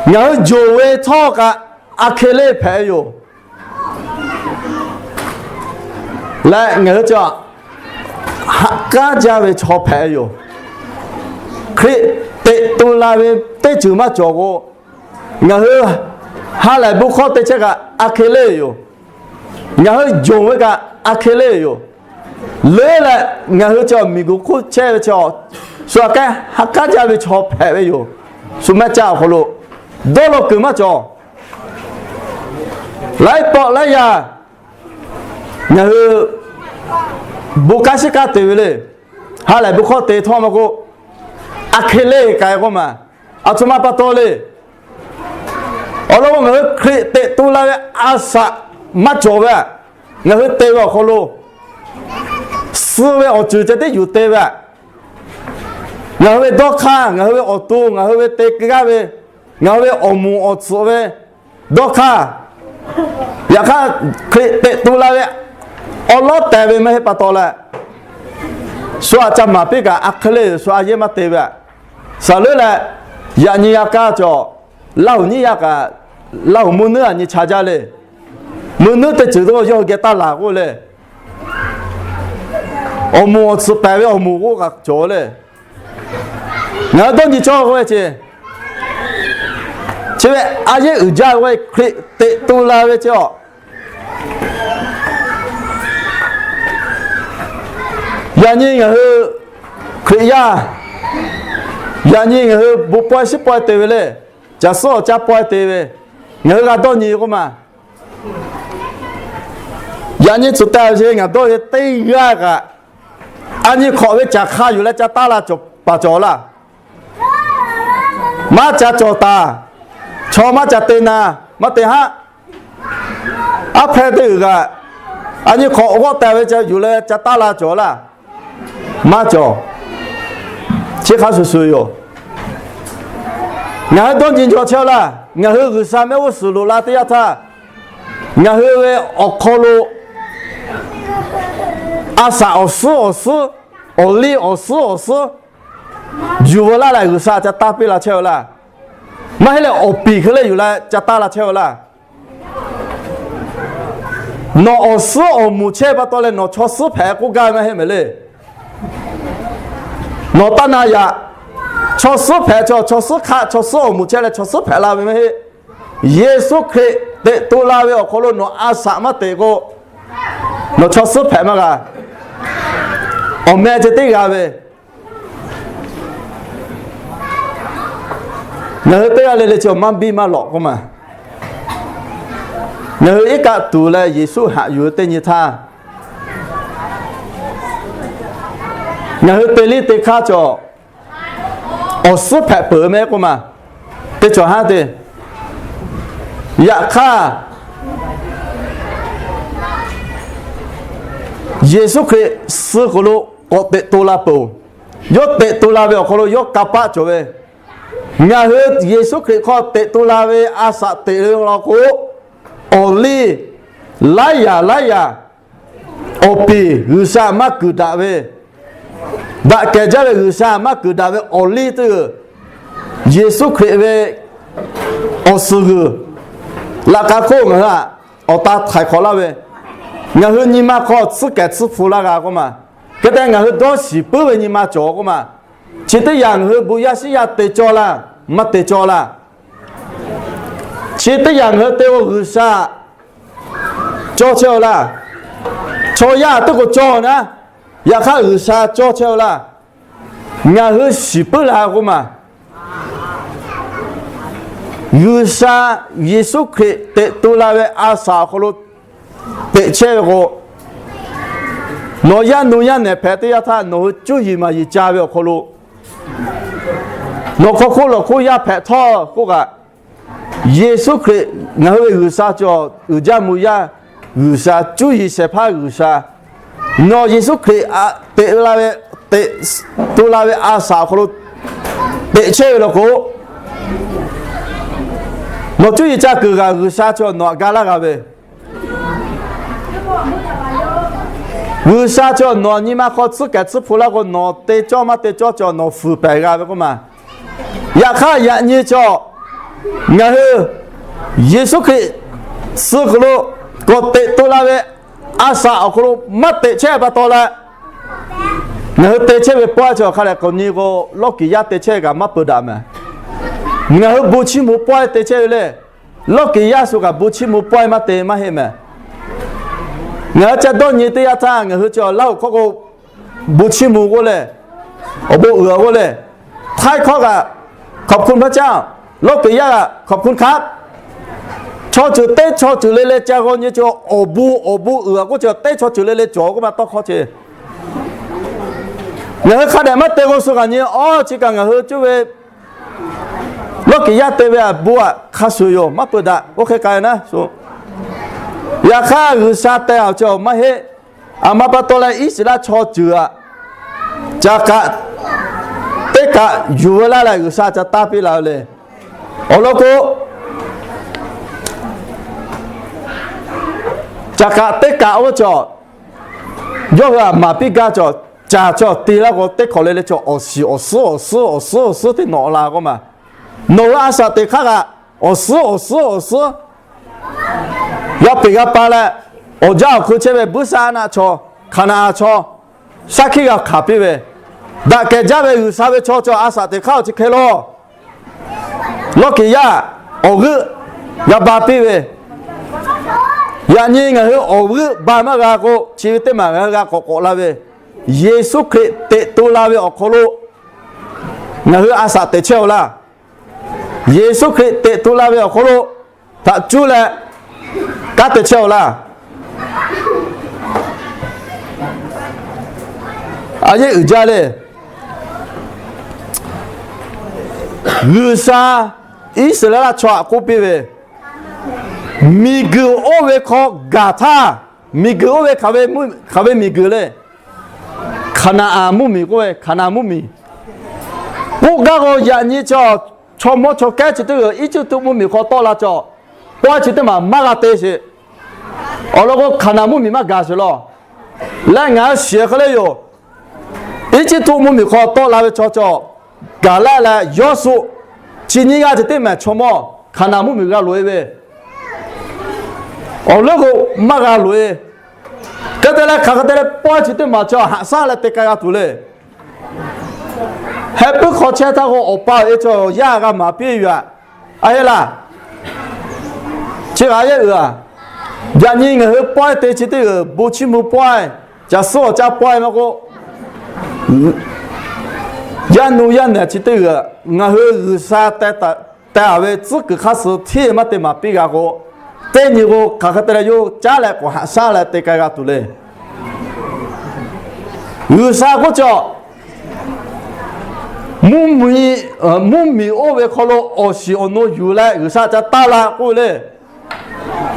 Ngaˬ hui yonˍ ve htawˇ kaꞈ a hk'e le hpehꞈ ve yoˬ. Leh ngaˬ hui ca haꞈ k'aˉ jaˇ ve chaw hpehꞈ ve yoˬ. Hkriꞈ teꞈ tu la ve teˇ ceuˬ maˇ cawˬ k'o, ngaˬ hui ha lehˬ bon hkawˇ te chehˇ kaꞈ a hk'e le yoˬ. Ngaˬ hui yonˍ ve kaꞈ a hk'e le yoˬ. Leuˉ leh ngaˬ hui chi miˬguiˬ hk'oˆ chehˇ ve chi, shu aꞈ kehˉ haꞈ k'aˉ jaˇ ve chaw hpehꞈ ve yoˬ. Shu mehˆ caˇ awˬ hk'aw lo dawˇ law kuiˬ maˇ cawˬ. Laiˉ pawˆ laiˉ yaˇ ngaˬ hui bon kanˉ shiˉ kanˉ te ve le. Ha lehˬ bon hkawˇ te htawˇ maˇ k'oˆ, a hk'e le k'ai k'oˆ ma. Aˬ htoꞈ ma pa taw le. Awˬ lawn k'o, ngaˬ hui Hkriꞈ teꞈ tu la ve a shaꞈ maˇ cawˬ ve, ngaˬ hui te ve awˬ hk'aw lo suh ve awˬ ceuˬ ceh tiˉ yuˬ te ve, ngaˬ hui ve dawˇ hk'aˇ, ngaˬ hui ve awˬ to, ngaˬ hui ve te keu g'aˇ ve, ngaˬ hui ve awˬ moˍ awˬ tsuhꞈ ve dawˇ hk'aˇ, yaꞈ hk'aˇ Hkriꞈ teꞈ tu la ve awˉ lawˉ tehˬ ve maˇ heˆ pa taw leh, shu aꞈ ca maˍ piˇ kaꞈ a hk'e le shu a yehˉ maˇ te ve. Saˍ leuˉ leh yaꞈ nyi g'a kaˇ cawˬ, Laˇ huˍ nyiˇ yaˇ kaꞈ, Laˇ huˍ mvuhˇ nuiˉ aꞈ nyi cha jaˇ le. Mvuhˇ nuiˉ teˇ ceuˬ dawˇ yawˇ hui geh taˇ laˬ k'oˆ le. Awˬ moˍ awˬ tsuhꞈ pehˍ ve awˬ moˍ k'oˆ kaꞈ cawˬ le. Ngaˬ hui dawˇ nyi cawˇ k'oˆ ve ce, chi ve a yehˉ uiˍ jaˇ ve Hkriꞈ teꞈ to la ve ce a. Yaꞈ nyi ngaˬ hui Hkriꞈ yaˇ, yaꞈ nyi ngaˬ hui bon pawehˇ shiˉ pawehˇ te ve le, caˬ suhˉ awˬ caˇ pawehˇ te ve, ngaˬ hui g'a dawˇ nyi k'oˆ ma. Yaꞈ nyi tcuhˬ taˍ ve ngaˬ dawˇ ve teˇ g'aˇ kaꞈ, a nyi hk'awꞈ ve caˬ hk'a yuˬ leh ca taˇ la paˍ cawˬ laˇ. Maˇ ca cawˬ taˍ, chaw maˇ ca te na, maˇ te haˆ. Aˉ hpehˇ teˇ g'uiˬ kaꞈ, a nyi hk'awꞈ g'awˆ taˍ ve ca yuˬ leh ca taˇ la cawˬ laˇ. Maˇ cawˬ. Chi hk'a shuˍ shuˍ yoˬ. Ngaˬ hui dawˇ nyi cawˇ chehˇ laˇ. Ngaˬ hui G'uiˬsha mehˆ g'uˇ suhˍ loꞈ la teˇ yanˇ htaˇ, ngaˬ hui ve awˬ hk'aw lo a shaꞈ awˬ suhˉ awˬ suhˉ, awˬ liˇ awˬ suhˉ awˬ suhˉ yuˬ veu laˇ leh G'uiˬsha ca taˇ piˇ la chehˇ ve laˇ. Maˇ heˆ leh awˬ piˍ hk'e le yuˬ leh ca taˇ la chehˇ ve laˇ. Nawˬ awˬ suhˉ awˬ moˍ chehˇ pa taw leh nawˬ chaw suhˉ hpehꞈ k'oˆ gaˇ ve maˇ heˆ mehˍ le. Nawˬ taˇ na yaꞈ. Chaw suhˉ hpehꞈ chaw, chaw suhˉ hk'aˆ, chaw suhˉ awˬ moˍ chehˇ leh chaw suhˉ hpehꞈ la ve maˇ heˆ. Yeˍsuˆ Hkriꞈ teꞈ to la ve awˬ hk'aw lo nawˬ a shaꞈ maˇ teꞈ k'o, nawˬ chaw suhˉ hpehꞈ maˇ g'a. Awˬ meh ceh teˇ g'a ve Ngaˬ hui teˇ g'aˇ le le chi maˇ biˇ maˇ lawꞈ k'oˆ ma. Ngaˬ hui iˉ kaˆ tuˬ leh Yeˍsuˆ haꞈ yuˬ teˇ nyi htaˇ, ngaˬ hui te liˇ te hk'aˇ cawˬ awˬ suhˉ hpehꞈ peuˬ meh k'oˆ ma. Teˇ cawˬ haˉ te. Yaꞈ hk'aˇ, Yeˍsuˆ Hkriꞈ suh k'oꞈ lo k'awꞈ teꞈ to la peuˬ-oˬ. Yawˇ teꞈ to la ve awˬ hk'aw lo yawˇ kanˇ paˆ cawˬ ve, ngaˬ hui Yeˍsuˆ Hkriꞈ hk'aw teꞈ to la ve a shaꞈ teꞈ ve law k'o, awˬ liˇ laiˉ yaꞈ laiˉ yaꞈ, awˬ piˍ G'uiˬsha maˇ kuiˬ daꞈ ve, daꞈ kehˬ jaˇ ve G'uiˬsha maˇ kuiˬ daꞈ ve awˬ liˇ teˇ g'uiˬ, Yeˍsuˆ Hkriꞈ ve awˬ suhˍ g'uiˬ laꞈ k'a hk'oˆ ngaˬ hui awˬ ta htaiˍ hk'awꞈ laˇ ve, ngaˬ hui nyi ma hk'aw tsuhˇ kehˬ tsuhˇ hpu laˇ g'a k'oˆ ma. Hk'e te ngaˬ hui dawˇ shiˍ puiˉ ve nyi ma cawˬ k'oˆ ma. Chi teˇ yanˇ ngaˬ hui bon yaˇ shiˉ yaˇ te cawˇ laˇ, maˇ te cawˇ laˇ. Chi teˇ yanˇ ngaˬ hui te-o G'uiˬsha cawˇ chehˇ-o laˇ. Chaw yaˇ teˇ k'o cawˇ naˉ, yaꞈ hk'aˇ G'uiˬsha cawˇ chehˇ-o laˇ. Ngaˬ hui shiˍ puiˉ la k'oˆ ma. G'uiˬsha Yeˍsuˆ Hkriꞈ teꞈ to la ve a shaꞈ awˬ hk'aw lo teꞈ chehˇ ve k'o, nawˬ yaˇ nu yaˇ nehˬ hpehꞈ teˇ yanˇ htaˇ nawˬ hui cuˇ yiˍ maˍ yiˍ ca ve awˬ hk'aw lo, nawˬ hk'aw hk'oˆ lawˬ hk'oˆ yaˇ hpehꞈ htawˇ k'oˆ kaꞈ, Yeˍsuˆ Hkriꞈ ngaˬ hui ve G'uiˬsha cawˬ uiˍ jaˇ mvuh yaˇ G'uiˬsha, cuˇ yiˍ shehˍ hpaˇ G'uiˬsha, nawˬ Yeˍsuˆ Hkriꞈ teꞈ la ve, teꞈ to la ve a shaꞈ awˬ hk'aw lo teꞈ chehˇ ve law k'o, nawˬ cuˇ yiˍ ca kuiˬ g'aꞈ G'uiˬsha cawˬ nawˬ htaꞈ ga laˇ g'a ve, G'uiˬsha cawˬ nawˬ nyi ma hk'aw tsuhˇ kehˬ tsuhˇ hpu laˇ k'o, nawˬ te cawˇ maˇ te cawˇ cawˬ nawˬ fuiˍ pehˍ g'a ve k'oˆ ma. Yaꞈ hk'aˇ yaꞈ nyi cawˬ, ngaˬ hui Yeˍsuˆ Hkriꞈ suh k'oꞈ lo k'awꞈ teꞈ to la ve a shaꞈ awˬ hk'aw lo maˇ teꞈ chehˇ pa taw leh, ngaˬ hui te chehˇ ve pawehˇ cawˬ hk'a dehꞈ k'awꞈ nyi k'o, lawˇ kiˍ yaˇ te chehˇ kaꞈ maˇ peu daꞈ mehˍ. Ngaˬ hui bon chiˇ mvuh pawehˇ te chehˇ ve le. Lawˇ kiˍ yaˇ shu kaꞈ bon chiˇ mvuh pawehˇ maˇ te maˇ heˆ mehˍ. Ngaˬ hui ca dawˇ nyi teˇ yanˇ htaˇ ngaˬ hui cawˬ laˇ hoꞈ hk'aw k'o, bon chiˇ mvuh k'oˆ leh, awˬ bon uiˍ k'oˆ leh, htaiˇ hkawˇ kaꞈ ขอบคุณพระเจ้า, lawˇ kiˍ yaˇ kaꞈ ขอบคุณครับ. Chaw ceuˬ teˇ chaw ceuˬ le le ca g'aw nyi cawˬ awˬ bon awˬ bon uiˍ k'oˆ cawˬ teˇ chaw ceuˬ le le cawˬ k'oˆ ma tawˇ hkawˇ ce. Ngaˬ hui hk'a dehꞈ maˇ te k'o shu kaꞈ nyi, awˬ chi kaꞈ ngaˬ hui cuˇ ve lawˇ kiˍ yaˇ te ve a bon aꞈ hk'a shuˍ yoˬ, maˇ peu daꞈ oˇ hk'e k'ai naˉ. Yaꞈ hk'aˇ G'uiˬsha te a cawˬ maˇ heˆ. A ma pa taw leh Iˉsaˍreˍlaˆ chaw ceuˬ aꞈ, caꞈ kaꞈ teˇ kaꞈ yuˬ veu laˇ leh G'uiˬsha ca taˇ piˇ la ve le. Awˬ lawn k'o, caꞈ kaꞈ teˇ kaꞈ oˇ cawˬ, yawˇ hui aꞈ maˍ piˇ gaˇ cawˬ, caꞈ cawˬ te laˇ k'o teˇ hk'awꞈ le le cawˬ awˬ shiˍ awˬ suhˉ awˬ suhˉ awˬ suhˉ awˬ suhˉ teˇ nawꞈ la k'oˆ ma. Nawˬ hui a shaꞈ teꞈ hk'aˇ kaꞈ awˬ suhˉ awˬ suhˉ awˬ suhˉ g'a peˬ g'a pa leh, awˬ jaˇ awˬ hk'eun chehˇ ve Buiˇshaˆaˉnaˆ chaw, Hkaˍnanˍ chaw, shaˉ hkiˆ g'a hkanˍ piˇ ve, Daꞈ kehˬ jaˇ ve G'uiˬsha ve chaw cawˬ a shaꞈ teꞈ hk'aˇ awˬ chi hk'e lawˇ. Lawˇ kiˍ yaˇ awˬ g'euˆ g'a ba piˇ ve, yaꞈ nyi ngaˬ hui awˬ g'euˆ ba maˇ g'a k'o, chi ve teˇ maˬ ngaˬ hui g'a k'awꞈ k'awꞈ la ve, Yeˍsuˆ Hkriꞈ teꞈ to la ve awˬ hk'aw lo ngaˬ hui a shaꞈ teꞈ chehˇ-oˬ laˇ. Yeˍsuˆ Hkriꞈ teꞈ to la ve awˬ hk'aw lo htaꞈ cuˇ leh kanˉ te chehˇ-oˬ laˇ. A yehˉ uiˍ jaˇ le. G'uiˬsha Iˉsaˍreˍlaˆ chaw htaꞈ k'oˆ piˇ ve, miˬguiˬ oˇ ve hk'aw gaˬ htaˇ, miˬguiˬ oˇ ve hk'aˬ ve miˬguiˬ le. Hkaˍnanˍ mvuhˇmiˬ k'oˆ ve, Hkaˍnanˍ mvuhˇmiˬ k'oˆ gaˇ k'o, yaꞈ nyi chaw, chaw mawˇ chaw kehˉ chi teˇ g'uiˬ Eˇjiˇtuꞈ mvuhˇmiˬ hk'aw tawˆ la cawˬ, pawehˇ chi teˇ maˬ maˇ g'a te sheˍ. Awˬ lawn k'o, Hkaˍnanˍ mvuhˇmiˬ maˇ gaˬ sheˍ law. Leh ngaˬ hui shiˍ hk'e le yoˬ. Eˇjiˇtuꞈ mvuhˇmiˬ hk'aw tawˆ la ve chaw cawˬ, Gaˍlaˆ leh Yawˇsuˆ, chi nyiˇ g'aˇ chi teˇ maˬ chaw mawˇ Hkaˍnanˍ mvuhˇmiˬ g'a loꞈ-e ve, awˬ leuˉ k'o maˇ g'a loꞈ-e. Hk'e te leh, hk'aˬ hk'e te leh pawehˇ chi teˇ maˬ chaw haꞈ shaˉ leh te k'ai g'a tuˬ le. Heh puiˉ hk'aw chehˇ htaˇ k'o, awˬ pa awˬ e chaw yaˇ g'a maˍ piˇ ve yoˬ. A heˆ laˇ. Chi kaꞈ yehˉ uiˍ-a. Yaꞈ nyi ngaˬ hui pawehˇ te chi teˇ g'uiˬ, bon chiˇ mvuh pawehˇ, caˬ suhˉ awˬ caˇ pawehˇ maˇ k'oˆ, yaˇ nu yaˇ nehˬ chi teˇ g'uiˬ ngaˬ hui G'uiˬsha teh taˍ ve tcuhˉ kuiˬ hk'aˇ suh hteˇ maˇ te maˍ piˇ g'a k'o, teˇ nyi k'o hk'aˬ hk'e te leh yawˇ caˉ leh k'awꞈ haꞈ shaˉ leh te k'ai g'a tuˬ le. G'uiˬsha k'oˆ cawˬ, mvuhˇmiˬ oˇ ve hk'aw lo awˬ shiˍ awˬ nu yuˬ leh G'uiˬsha ca taˇ la k'oˆ ve le.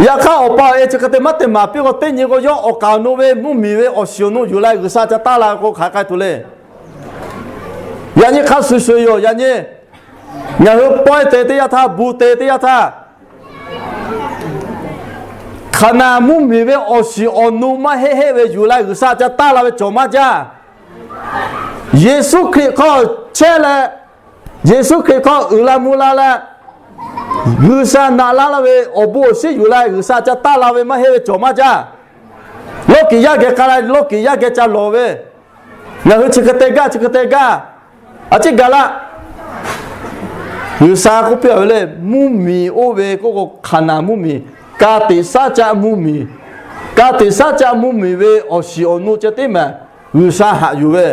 Yaꞈ hk'aˇ, awˬ pa awˬ e chi hk'e te maˇ te maˍ piˇ k'o, teˇ nyi k'o yawˇ awˬ kaˍ awˬ nu ve mvuhˇmiˬ ve awˬ shiˍ awˬ nu yuˬ leh G'uiˬsha ca taˇ la k'o, hk'aˬ hk'e k'ai tuˬ le. Yaꞈ nyi hk'a shuˍ shuˍ yoˬ. Yaꞈ nyi ngaˬ hui pawehˇ te teˇ yanˇ htaˇ, bon te teˇ yanˇ htaˇ, Hkaˍnanˍ mvuhˇmiˬ ve awˬ shiˍ awˬ nu maˇ heˆ heˆ ve yuˬ leh G'uiˬsha ca taˇ la ve cawˬ maˇ jaˇ. Yeˍsuˆ Hkriꞈ hk'aw chehˇ leh, Yeˍsuˆ Hkriꞈ hk'aw uiˍ la mvuh la leh, G'uiˬsha naꞈ laˇ laˇ ve awˬ bon awˬ shinˉ yuˬ leh G'uiˬsha ca taˇ la ve maˇ heˆ ve cawˬ maˇ jaˇ. Lawˇ kiˍ yaˇ geh k'ai leh, lawˇ kiˍ yaˇ geh ca lawˬ ve, ngaˬ hui chi hk'e te gaˇ, chi hk'e te gaˇ, a ciˉ gaˬ laˇ. G'uiˬsha k'oˆ piˇ-a ve le, mvuhˇmiˬ oˇ ve k'oˆ k'o, Hkaˍnanˍ mvuhˇmiˬ, ka tiꞈ shaˉ caˆ mvuhˇmiˬ, ka tiꞈ shaˉ caˆ mvuhˇmiˬ ve awˬ shiˍ awˬ nu ceh teˇ maˬ G'uiˬsha haꞈ yuˬ ve,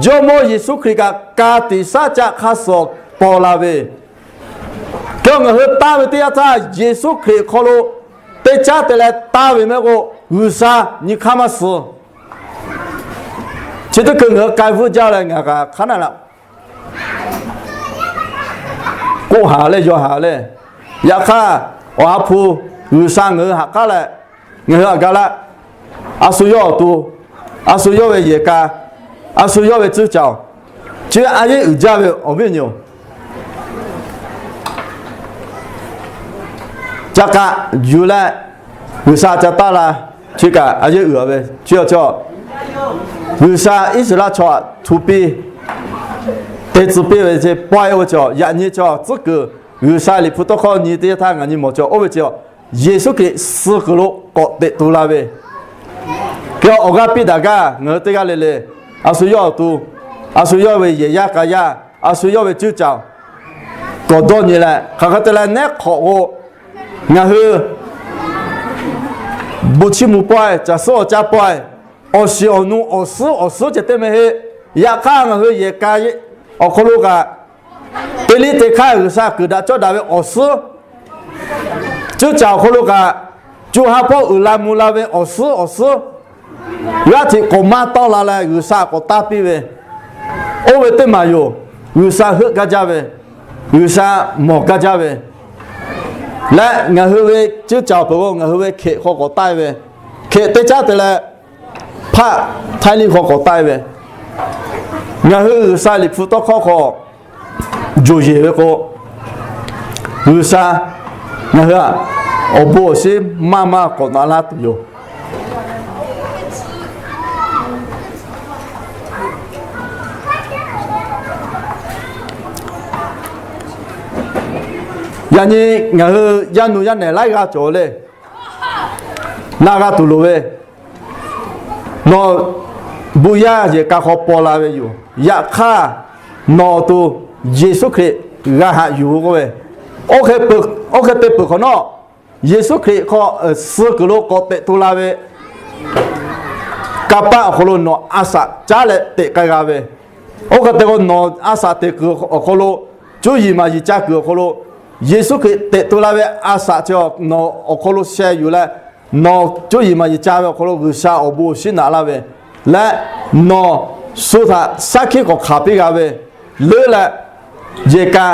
Jawˇmawˇ Yeˍsuˆ Hkriꞈ kaꞈ ka tiꞈ shaˉ caˆ hk'aˇ suh paw la ve, hk'e ngaˬ hui taˇ ve teˇ yanˇ htaˇ, Yeˍsuˆ Hkriꞈ hk'aw lo teˇ caˉ te leh taˇ ve mehˆ k'o, G'uiˬsha nyi hk'aˇ maˇ suh. Chi teˇ hkui ngaˬ hui k'ai vuiˇ jaˇ leh ngaˬ kaꞈ hk'aˉ naˆ laꞈ k'oˆ haˍ leh yaw haˍ leh, yaꞈ hk'aˇ, Awˬ ha hpu G'uiˬsha ngaˬ hui haꞈ k'aˉ leh, ngaˬ hui haꞈ ga laˇ. A shu yawˇ awˬ to, a shu yawˇ ve yehˬ ka, a shu yawˇ ve cuˇ caoˬ, chi a yehˉ uiˍ jaˇ ve awˬ viˉ awˬ nyi-oˬ, ca k'aꞈ yuˬ leh G'uiˬsha ca taˇ la. Chi kaꞈ a yehˉ uiˍ ve chi awˬ chaw, G'uiˬsha Iˉsaˍreˍlaˆ chaw htaꞈ htu piˇ, te tcuh piˇ ve ce pawehˇ oˇ ve cawˬ. Yaꞈ nyi cawˬ tcuhˉ kuiˬ G'uiˬsha Liꞈ hpu tawˇ hkawˇ nyi teˇ yanˇ htaˇ ngaˬ nyi mawˬ cawˬ oˇ ve cawˬ, Yeˍsuˆ Hkriꞈ suh kuiˬ lo k'awꞈ teꞈ tu la ve, hk'e awˬ g'aˇ piˇ daꞈ gaˇ ngaˬ hui teˇ g'aˇ le le, a shu yawˇ awˬ to, a shu yawˇ ve yehˬ yaˇ k'a yaˇ, a shu yawˇ ve cuˇ caoˬ k'awꞈ dawˇ nyi leh, hk'aˬ hk'e te leh nehˉ hk'awꞈ k'o, ngaˬ hui bon chiˇ mvuh pawehˇ, caˬ suhˉ awˬ caˇ pawehˇ, awˬ shiˍ awˬ nu awˬ suhˉ awˬ suhˉ ceh teˇ mehˆ heˆ. Yaꞈ hk'aˇ, ngaˬ hui yehˬ ka awˬ hk'aw lo kaꞈ, teˇ liˇ teˇ hk'aˇ G'uiˬsha kuiˬ daꞈ cawˇ daꞈ ve awˬ suhˉ, cuˇ caoˬ awˬ hk'aw lo kaꞈ, co ha hpawˇ uiˍ la mvuh la ve awˬ suhˉ awˬ suhˉ, g'aˇ hteꞈ k'awꞈ maˇ tawˆ la leh G'uiˬsha k'awꞈ taˇ piˇ ve, oˇ ve teˇ maˬ yoˬ. G'uiˬsha heuˆ gaˇ jaˇ ve, G'uiˬsha mawˬ gaˇ jaˇ ve, leh ngaˬ hui ve cuˇ caoˬ peuˬ k'o, ngaˬ hui ve hkeꞈ hk'aw k'awꞈ taˇ ve, hkeꞈ teˇ caˉ te leh hpaˆ htaiˇ liˇ hk'aw k'awꞈ taˇ ve, ngaˬ hui G'uiˬsha Liꞈ hpu tawˇ hkawˇ hk'aw joˬ yeˬ ve k'o, G'uiˬsha ngaˬ hui awˬ bon awˬ shinˉ maˇ maˇ k'awꞈ naꞈ laˇ tuˬ yoˬ. Yaꞈ nyi ngaˬ hui yaˇ nu yaˇ nehˬ laiˉ g'aˇ cawˬ le. Na g'a tuˬ loˍ ve, nawˬ bon yaˇ yehˬ ka hk'aw paw la ve yoˬ. Yaꞈ hk'aˇ, nawˬ awˬ to Yeˍsuˆ Hkriꞈ g'a haꞈ yuˬ k'oˆ ve, oˇ hk'e te peuˬ hk'awꞈ nawˉ, Yeˍsuˆ Hkriꞈ hk'aw suh kuiˬ lo k'awꞈ tehꞈ tu la ve kanˇ paˆ awˬ hk'aw lo nawˬ a shaꞈ caˉ leh teꞈ k'ai g'a ve, oˇ hk'e te k'o nawˬ a shaꞈ teꞈ kuiˬ awˬ hk'aw lo, cuˇ yiˍ maˍ yiˍ ca kuiˬ awˬ hk'aw lo, Yeˍsuˆ Hkriꞈ teꞈ tu la ve a shaꞈ chi nawˬ awˬ hk'aw lo sheh yuˬ leh, nawˬ cuˇ yiˍ maˍ yiˍ ca ve awˬ hk'aw lo G'uiˬsha awˬ bon awˬ shinˉ naꞈ laˇ ve leh, nawˬ shu htaꞈ shaˉ hkiˆ k'awꞈ hkanˍ piˇ g'a ve, leuˉ leh yehˬ ka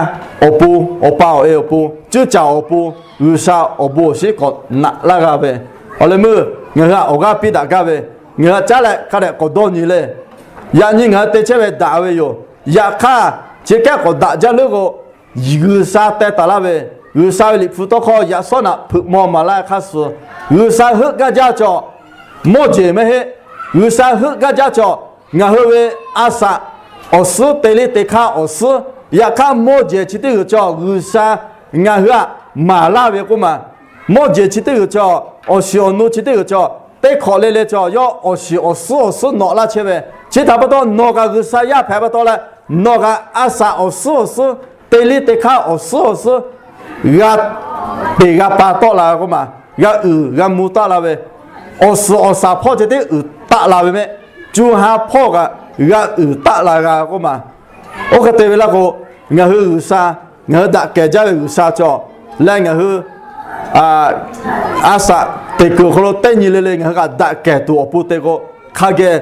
awˬ pon, awˬ pa awˬ e awˬ pon, cuˇ caˍ awˬ pon, G'uiˬsha awˬ bon awˬ shinˉ k'awꞈ naꞈ laˇ g'a ve, awˬ leh meuˇ ngaˬ hui htaꞈ awˬ g'aˇ piˇ daꞈ gaˇ ve, ngaˬ hui htaꞈ caˉ leh hk'a dehꞈ k'awꞈ dawˇ nyi le. Yaꞈ nyi ngaˬ hui te chehˇ ve daꞈ ve yoˬ. Yaꞈ hk'aˇ, chi kaˉ k'awꞈ daꞈ jaˇ leuˉ k'o, G'uiˬsha teh taˍ laˇ ve, G'uiˬsha ve Liꞈ hpu tawˇ hkawˇ yaꞈ shawˉ naꞈ hpeuꞈ maw maˍ laˇ hk'aˇ suh, G'uiˬsha heuˆ gaˇ jaˇ cawˬ mawˇ jeˬ mehˆ heˆ. G'uiˬsha heuˆ gaˇ jaˇ cawˬ ngaˬ hui ve a shaꞈ awˬ suhˉ, te liˇ te hk'aˇ awˬ suhˉ, yaꞈ hk'aˇ mawˇ jeˬ chi teˇ g'uiˬ cawˬ G'uiˬsha ngaˬ hui htaꞈ maˍ laˇ ve k'oˆ ma. Mawˇ jeˬ chi teˇ g'uiˬ cawˬ, awˬ shiˍ awˬ nu chi teˇ g'uiˬ cawˬ, teˇ hk'awꞈ le le cawˬ yawˇ awˬ shiˍ awˬ suhˉ awˬ suhˉ nawꞈ laˇ chehˇ ve, chi htaꞈ pa taw nawˬ kaꞈ G'uiˬsha yaˇ hpehꞈ pa taw leh, nawˬ kaꞈ a shaꞈ awˬ suhˉ awˬ suhˉ, te liˇ te hk'aˇ awˬ suhˉ awˬ suhˉ g'a peˬ g'a pa tawˆ la k'oˆ ma, g'a uiˍ g'a mvuh taˆ la ve, awˬ suhˍ awˬ shaˍ hpawˇ ceh tiˉ uiˍ taˆ la ve mehˆ, co ha hpawˇ kaꞈ g'a uiˍ taˆ la g'a k'oˆ ma. Oˇ hk'e te ve laˇ k'o, ngaˬ hui G'uiˬsha, ngaˬ hui daꞈ kehˬ jaˇ ve G'uiˬsha cawˬ leh ngaˬ hui a shaꞈ teꞈ kuiˬ awˬ hk'aw lo teˇ nyi le le ngaˬ hui kaꞈ daꞈ kehˬ tuˬ awˬ pon te k'o, hk'a geh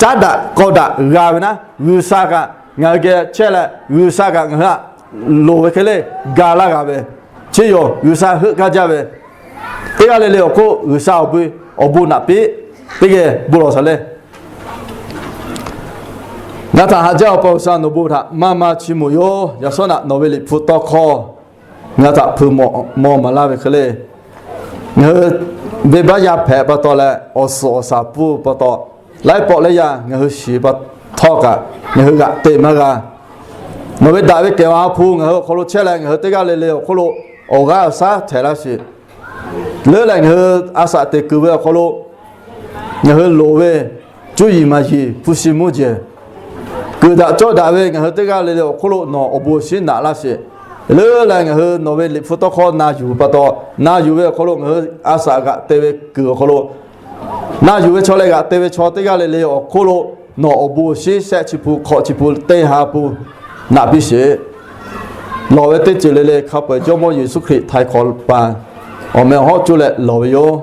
caˉ daꞈ k'aw daꞈ g'a ve naˉ, G'uiˬsha kaꞈ ngaˬ hui geh chehˇ leh G'uiˬsha kaꞈ ngaˬ hui htaꞈ loˍ ve hk'e le ga laˇ g'a ve, chi yoˬ G'uiˬsha heuˆ gaˇ jaˇ ve. Teˇ g'aˇ le le awˬ hk'oˆ G'uiˬsha awˬ bon, awˬ bon naꞈ piˇ, teˇ geh bon lawˬ shaˍ le. Ngaˬ htaꞈ haꞈ jaˇ Awˬ pa G'uiˬsha, nawˬ bon htaꞈ maˇ maˇ chiˇ mvuh yoˬ. Yaꞈ shawˉ naꞈ nawˬ ve Liꞈ hpu tawˇ hkawˇ ngaˬ htaꞈ hpeuꞈ maw maˍ laˇ ve hk'e le, ngaˬ hui venˇbaˆ yaˇ hpehꞈ pa taw leh awˬ suhˍ awˬ shaˍ pfuhˇ pa taw, laiˉ pawˆ laiˉ yaˇ ngaˬ hui shiˍ pa htawˇ kaꞈ ngaˬ hui g'aꞈ te maˇ g'a. Nawˬ ve daꞈ ve kehˬ ve ha hpu ngaˬ hui awˬ hk'aw lo chehˇ leh ngaˬ hui teˇ g'aˇ le le awˬ hk'oˆ lo awˬ g'aˇ awˬ shaˉ htehꞈ laˇ sheˍ. Leuˉ leh ngaˬ hui a shaꞈ teꞈ kuiˬ ve awˬ hk'aw lo ngaˬ hui loˍ ve cuˇ yiˍ maˍ yiˍ hpu shi mvuhˇ jeˬ kuiˬ daꞈ cawˇ daꞈ ve ngaˬ hui teˇ g'aˇ le le awˬ hk'oˆ lo nawˬ awˬ bon awˬ shinˉ naꞈ laˇ sheˍ. Leuˉ leh ngaˬ hui nawˬ ve Liꞈ hpu tawˇ hkawˇ na yuˬ pa taw, na yuˬ ve awˬ hk'aw lo ngaˬ hui a shaꞈ g'aꞈ te ve kuiˬ awˬ hk'aw lo, na yuˬ ve chaw leh g'aꞈ te ve chaw teˇ g'aˇ le le awˬ hk'oˆ lo nawˬ awˬ bon awˬ shinˉ shehˆ chi hpu hk'awꞈ chi hpu teˇ ha hpu naꞈ piˇ sheˍ. Lawˬ ve teˇ ceuˬ le le hk'a peu-eˬ Jawˇmawˇ Yeˍsuˆ Hkriꞈ htaiˍ hk'awꞈ paˍ awˬ meh awˬ hawˉ coˇ leh lawˬ ve yoˬ.